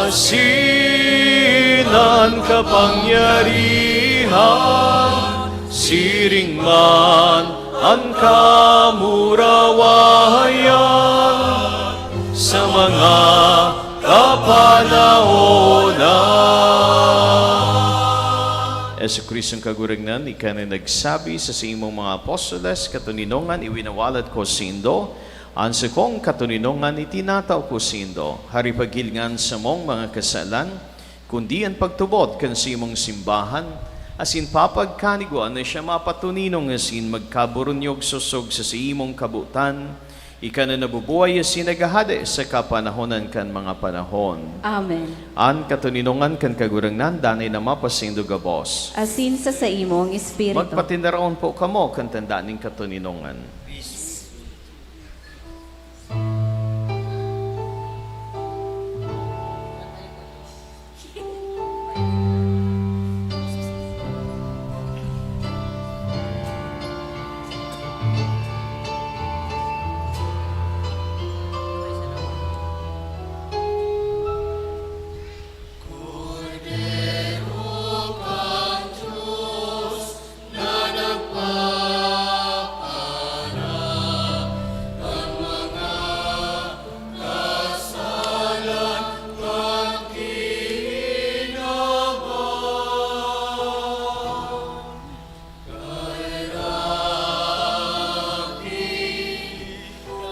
asin an kapangyarihan, siring man an kamurawayan sa mga kapanahonan. Jesu-Cristong Kagurangnan, ika na nagsabi sa saimong mga apostoles, "Katoninongan iwinawalat ko saindo, an sakong katoninongan itinatao ko saindo." Haripagil ngan samong mga kasalan, kundi an pagtubod kan saimong simbahan, asin papagkanigwa na siya mapatoninong asin magkaburunyog sosog sa saimong kabotan, ika na nabubuhay asin naghahade sa kapanahonan kan mga panahon. Amen. An katoninongan kan Kagurangnan danay na mapasaindo gabos. Asin sa saimong espiritu. Magpatinaraon po kamo kan tanda nin katoninongan.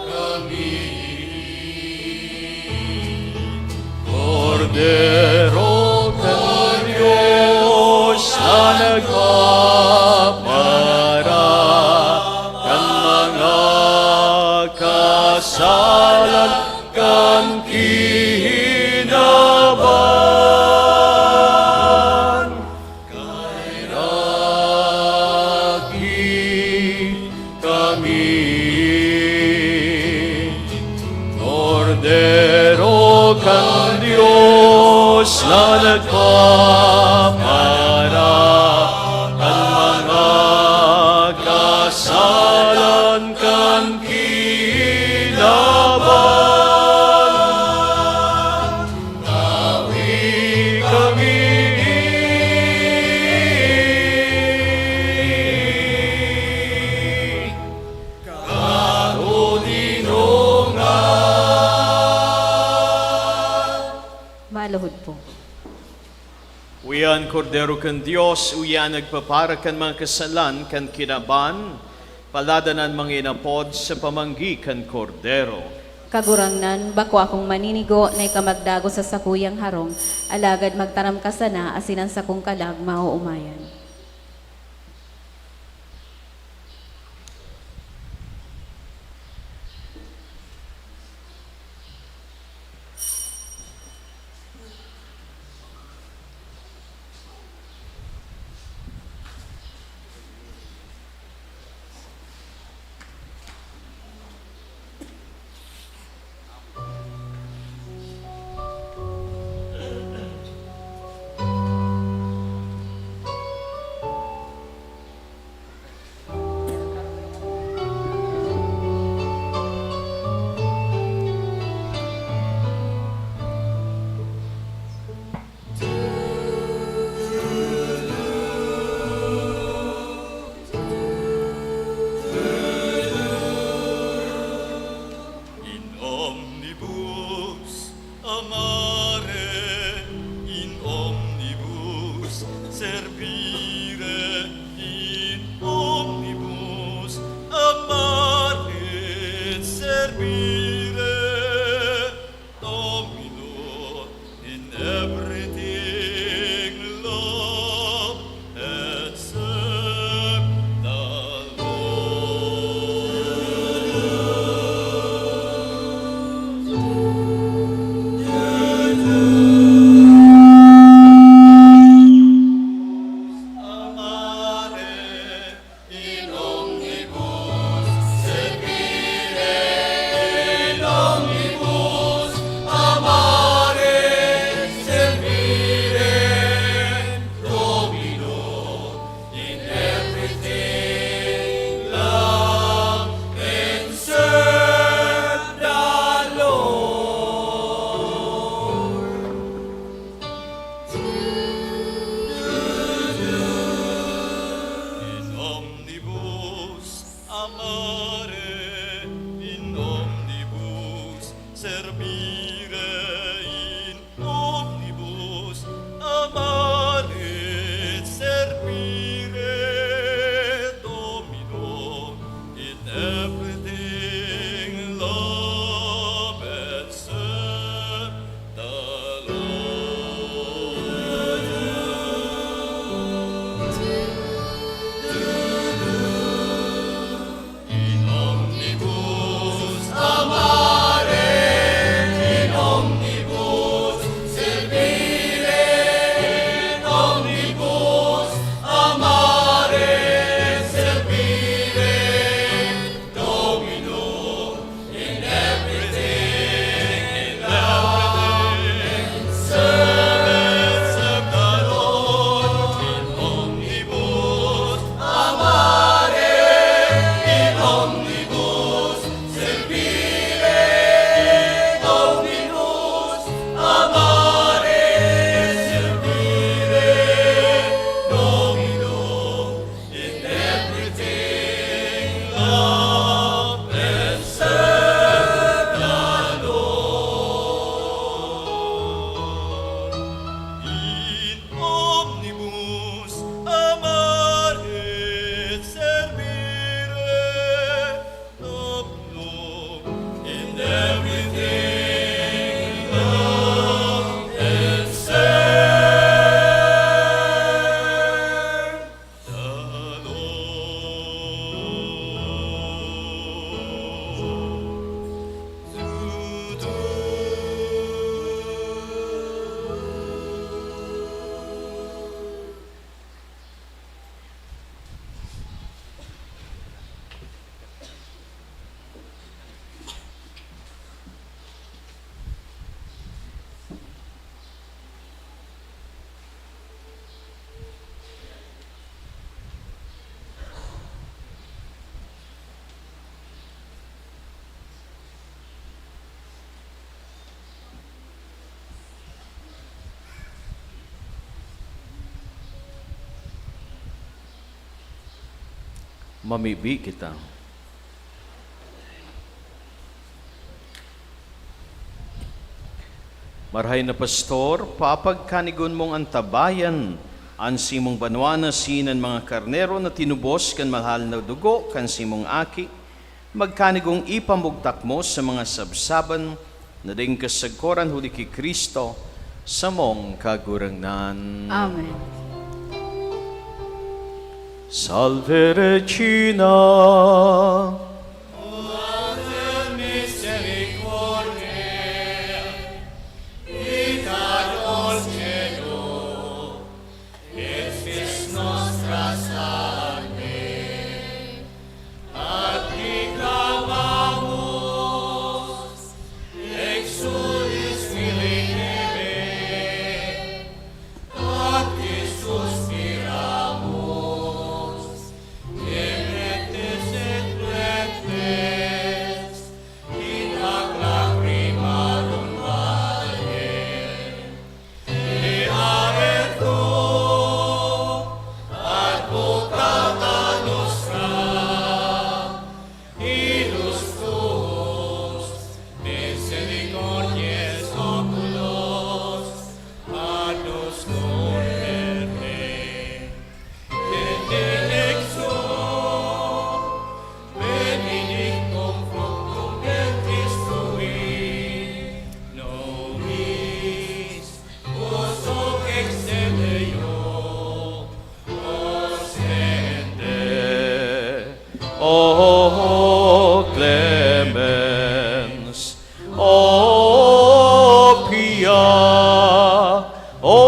Kami, Kordero kan Dios na nagpapara kan mga kasalan kan kinaban. Kaheraki kami. Kordero kan Dios na nagpapara kan mga kasalan kan kinaban. Tawi kami katoninongan. Maluhod po. Uya an Kordero kan Dios, uya an nagpapara kan mga kasalan kan kinaban. Palada na an mga inapod sa pamanggi kan Kordero. Kagurangnan, bako akong maninigo na ika magdagos sa sakuyang harong, alagad magtaram ka sana asin an sakong kalag maoomayan. Mamibi kita. Marahay na Pastor, papagkanigon mong antabayan an simong banwaan asin an mga karnero na tinubos kan mahal na dugo kan simong Aki, magkanigong ipamugtak mo sa mga sabsaban na daing kasagkoran huli ki Cristo, samong Kagurangnan. Amen. Salve Regina. O clemens, o pia, o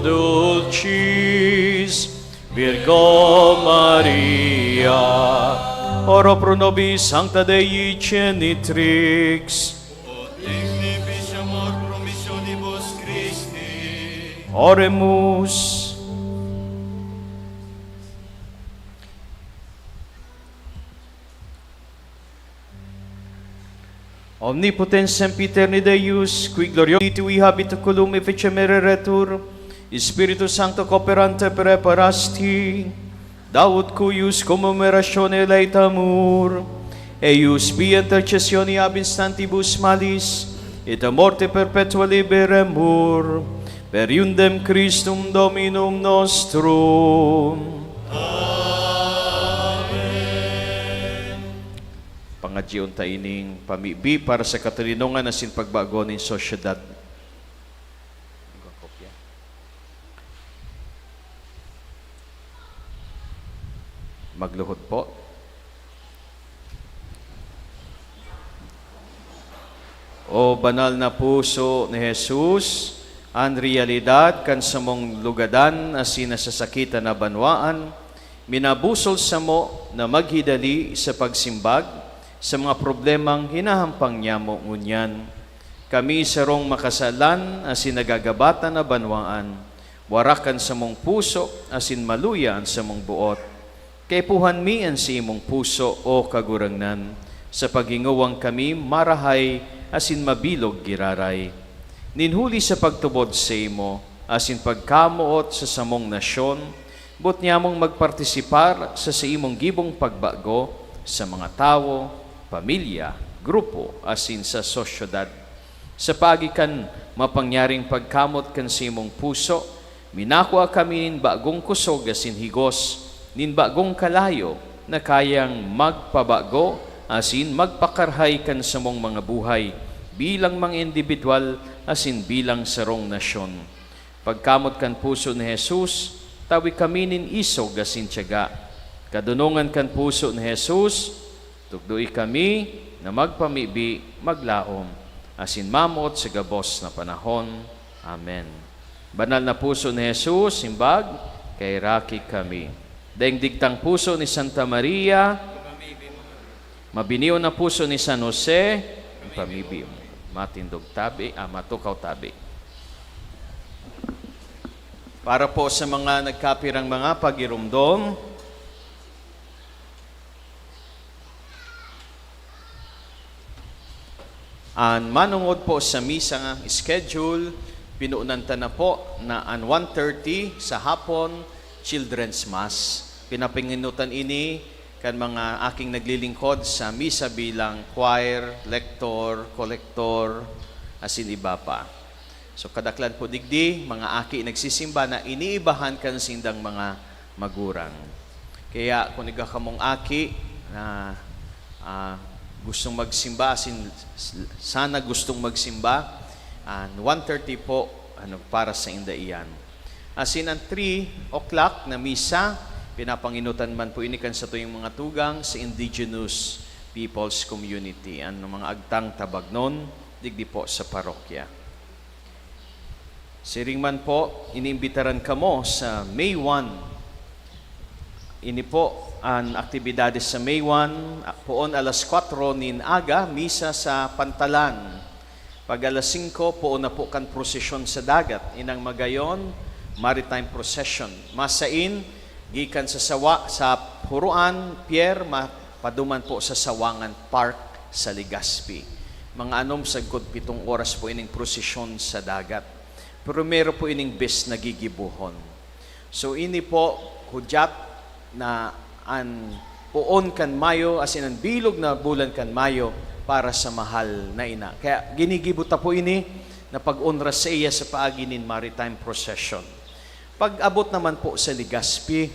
dulcis Virgo Maria, oro pro nobis Sancta Dei Genitrix. Ut dignifici amor promissionibus Christi. Oremus. Omnipotens sempiterne Deus, qui gloriosum tui habitaculum efficem ereretur, Spiritu Sancto cooperante preparasti, daut cuius commemorationem laetamur, eius pia intercessione ab instantibus malis, et a morte perpetua liberemur, per eundem Christum Dominum nostrum. Amen. Pangadyion ta ining pamibi para sa katoninongan asin pagbago nin sosyedad. Magluhod po. O banal na puso ni Jesus, an realidad kan samong lugadan asin nasasakitan na banwaan, minabusol samo na maghidali sa pagsimbag sa mga problemang hinahampang nyamo ngunyan. Kami sarong makasalan asin nagagabatan na banwaan, warak an samong puso asin maluya an samong boot. Kaipuhan mi an saimong puso, O Kagurangnan, sa paghingowang kami marahay asin mabilog giraray. Nin huli sa pagtubod saimo asin pagkamoot sa samong nasyon, boot nyamong magpartisipar sa saimong gibong pagbago sa mga tawo, pamilya, grupo, asin sa sosyedad. Sa paagi kan mapangyaring pagkamot kan saimong puso, minakua kami nin bagong kusog asin higos, nin bagong kalayo na kayang magpabago asin magpakarahay kan samong mga buhay bilang mga indibidwal asin bilang sarong nasyon. Pagkamot kan puso ni Jesus, tawi kami nin isog asin tiyaga. Kadonongan kan puso ni Jesus, tukdoe kami na magpamibi, maglaom, asin mamoot sa gabos na panahon. Amen. Banal na puso ni Jesus, simbag, kaheraki kami. Daing digtang puso ni Santa Maria, mabinion na puso ni San Jose, pamibi mo. Matindog tabi, ah, matukaw tabi. Para po sa mga nagkapirang mga pagirumdom, an manongod po sa misa nga schedule, pinunan ta na po na an one thirty sa hapon, Children's Mass. Pinapanginutan ini kan mga aking naglilingkod sa misa bilang choir, lector, collector, asin iba pa. So, kadaklan po digdi, mga aki nagsisimba na iniibahan kan sindang mga magurang. Kaya kung igwa kamong aki na, ah, gustong magsimba, asin s-, sana gustong magsimba, ah, one thirty po, ano, para sa inda iyan. Asin ang three o'clock na misa, pinapanginutan man po ini kan satuyang mga tugang sa Indigenous Peoples Community, an mga agtang Tabagnon, digdi po sa parokya. Siring man po, iniimbitaran kamo sa May one. Ini po an aktibidades sa May one, poon alas kwatro nin aga, misa sa Pantalan. Pag alas singko, poon na po kan prosesyon sa dagat. Inang magayon, maritime procession. Masain, gikan sa sawa, sa Huroan, Pier, ma-, paduman po sa Sawangan Park sa Legazpi. Mga anom sagkod pitong oras po ining prosesyon sa dagat. Primero po ining bes na gigibohon. So, ini po, hudyat na an poon kan Mayo, as in, an bilog na bulan kan Mayo, para sa mahal na ina. Kaya ginigibo ta po ini na pag-onra saiya sa paagi nin maritime procession. Pag-abot naman po sa Legazpi,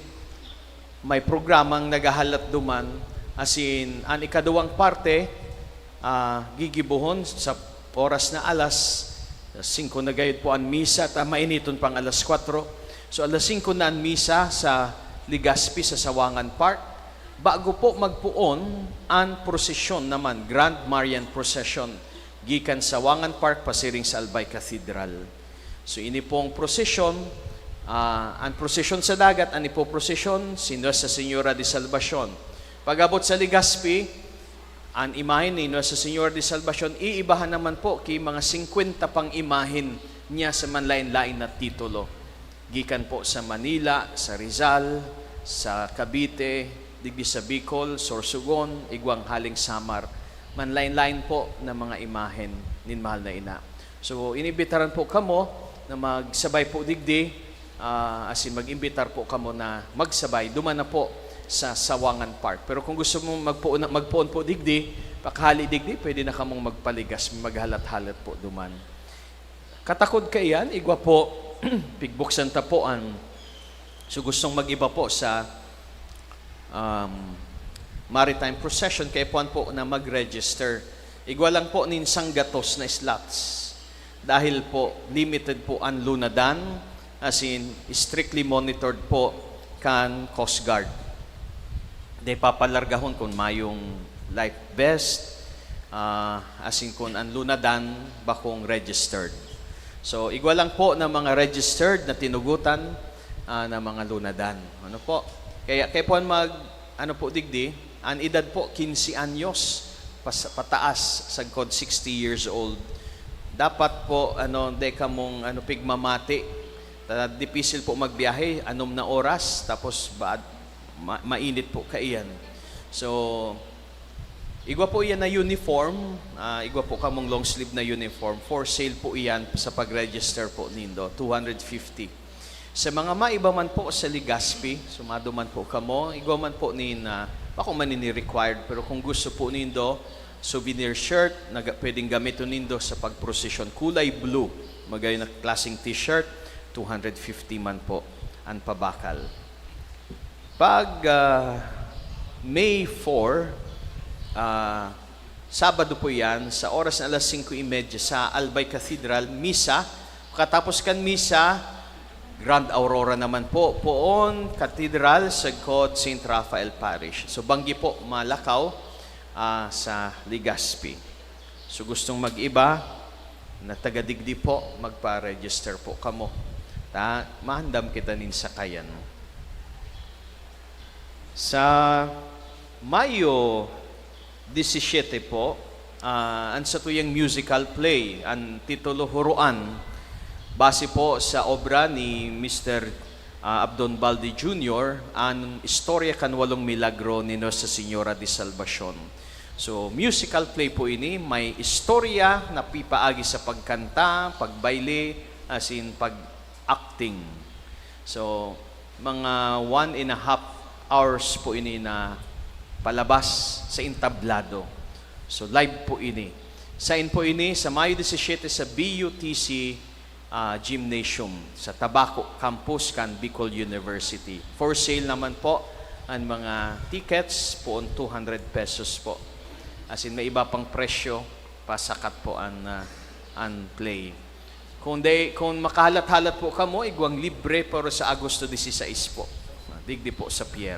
may programang naghahalat duman, as in, an ikaduwang parte, ah, gigibohon sa oras na alas singko na gayod po an misa, ta mainiton pang alas kwatro. So, alas singko na an misa sa Legazpi, sa Sawangan Park. Bago po magpoon an prosesyon naman, Grand Marian Procession, gikan Sawangan Park pasiring sa Albay Cathedral. So, ini pong prosesyon, ah, an prosesyon sa dagat, an ipoprosesyon, si Nuestra Señora de Salvacion. Pag-abot sa Legazpi, an imahen ni Nuestra Señora de Salvacion, iibahan naman po ki mga singkwenta pang imahen niya sa manlaen-laen na titulo. Gikan po sa Manila, sa Rizal, sa Cavite, digdi sa Bicol, Sorsogon, igwang haling Samar, manlaen-laen po na mga imahen nin mahal na ina. So, inimbitaran po kamo na magsabay po digdi, ah, asin mag-imbitar po kamo na magsabay. Duman na po sa Sawangan Park. Pero kung gusto mo magpoon, magpoon po digdi, pakahali digdi, pwede na kamong magpa-Legazpi, maghalat-halat po duman. Katakod kaiyan, igwa po, pigbuksan ta po an, so, gustong mag-iba po sa, um, maritime procession, kaipuhan po na mag-register. Igwa lang po nin sanggatos na slots. Dahil po, limited po an lunadan, as in, strictly monitored po kan Coast Guard. Di papalargahon kun mayong life vest, ah, asin kun an lunadan bakong registered. So, igwa lang po na mga registered na tinugutan, ah, na mga lunadan. Ano po? Kaya, kaya po an mag, ano po digdi, an edad po, quince anyos, pas-, pataas, sagkod sixty years old. Dapat po, ano, di kamong, ano, pigmamati. Ta-, dipisil po magbiyahe, anom na oras, tapos ba-, ma-, mainit po kaiyan. So, igwa po iyan na uniform, ah, igwa po kamong long sleeve na uniform. For sale po iyan sa pag-register po nindo, two hundred fifty. Sa mga maiba man po sa Legazpi, sumado man po kamo, igwa man po nin, ah, bako man ini required, pero kung gusto po nindo, souvenir shirt na ga-, pwedeng gamiton nindo sa pagprosesyon, kulay blue, magayon na klaseng t-shirt, two hundred fifty man po an pabakal. Pag, ah, May four, ah, Sabado po iyan, sa oras na alas singko y media sa Albay Cathedral, misa. Pagkatapos kan misa, Grand Aurora naman po, poon Cathedral, sagkod Saint Raphael Parish. So, banggi po, malakaw, ah, sa Legazpi. So, gustong mag-iba na taga digdi po, magpa-register po kamo. Ta, maandam kita nin sakayan. Sa Mayo disisiyete po, ah, an satuyang musical play, an titulo Huroan, base po sa obra ni Mister ah, Abdon Baldi Junior, an istorya kan walong milagro ni Nuestra Señora de Salvacion. So, musical play po ini, may istorya na pipaagi sa pagkanta, pagbayle, asin pag-acting. So, mga one and a half hours po ini na palabas sa entablado. So, live po ini. Sain po ini? Sa Mayo disisiete sa B U T C, ah, Gymnasium, sa Tabaco Campus kan Bicol University. For sale naman po ang mga tickets, poon two hundred pesos po. As in, may iba pang presyo, pasakat po ang, ah, ang play. Kung di, kung makahalat-halat po kamo, igwang libre, pero sa Agosto dieciséis po. Digdi po sa pier.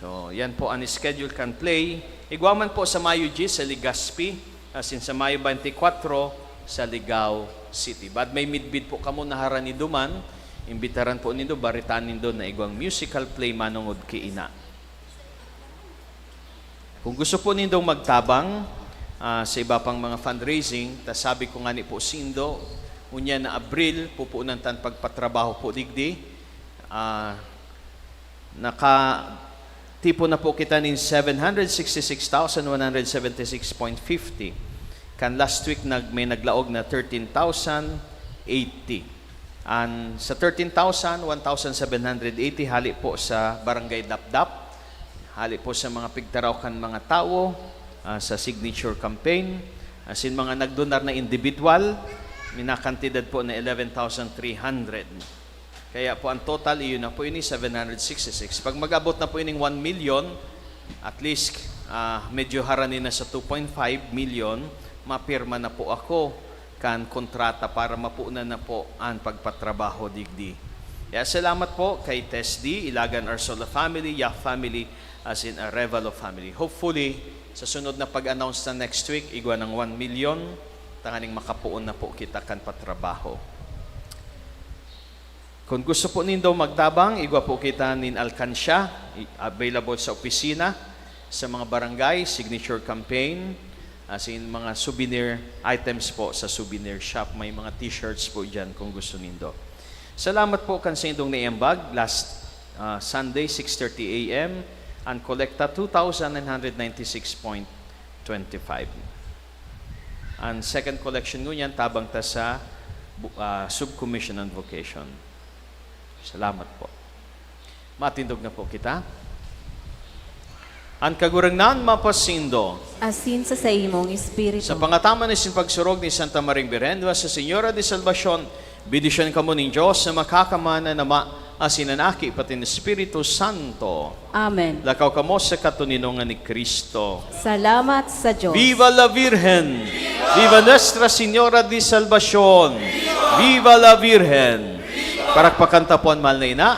So, yan po ang schedule kan play. Igwa man po sa Mayo diyes sa Legazpi, as in sa Mayo twenty-four sa Ligao City. But may midbid po kamo na harani duman, imbitaran po nindo, baritaan nindo na igwang musical play manongod ki ina. Kung gusto po nindong magtabang, ah, sa iba pang mga fundraising, ta sabi ko ngani po sindo, unya na Abril, pupunan tan pagpatrabaho po digdi. Ah, nakatipon na po kita nin seven hundred sixty-six thousand one hundred seventy-six point fifty. Kan last week, nag-, may naglaog na thirteen thousand eighty. An, sa thirteen thousand, one thousand seven hundred eighty hale po sa Barangay Dapdap, hale po sa mga pigtaraw kan mga tawo, ah, sa signature campaign. As in, mga nagdonar na individual, minakantidad po na eleven thousand three hundred. Kaya po, ang total, iyon na po ini, seven hundred sixty-six. Pag mag-abot na po ining one million, at least, ah, medyo harani na sa two point five million, mapirma na po ako kan kontrata para mapunan na po an pagpatrabaho digdi. Kaya salamat po kay Tess D, Ilagan Arsola family, Yap family, as in Arevalo family. Hopefully, sa sunod na pag-announce na next week, igwa ng one million, tanganing makapuon na po kita kan patrabaho. Kung gusto po nindo magtabang, igwa po kita nin alkansya, i-, available sa opisina, sa mga barangay, signature campaign, as in mga souvenir items po sa souvenir shop. May mga t-shirts po dyan kung gusto nindo. Salamat po kan saindong naiambag last, ah, Sunday, six thirty A M, ang kolekta, two thousand nine hundred ninety-six point twenty-five. Ang second collection ngunyan, tabang ta sa bu-, ah, Subcommission on Vocation. Salamat po. Matindog na po kita. An Kagurangnan mapasindo. Asin sa saimong espiritu. Sa pangataman ni sin pagsurog ni Santa Maring Birhen, Nuestra Señora de Salvacion, bendisyon kamo nin Dios na makakaman, an Ama, asin an Aki, pati an Espiritu Santo. Amen. Lakaw kamo sa katoninongan ni Cristo. Salamat sa Diyos. Viva la Virgen! Viva Nuestra Señora de Salvacion! Viva la Virgen! Parakpakan ta po an mahal na ina.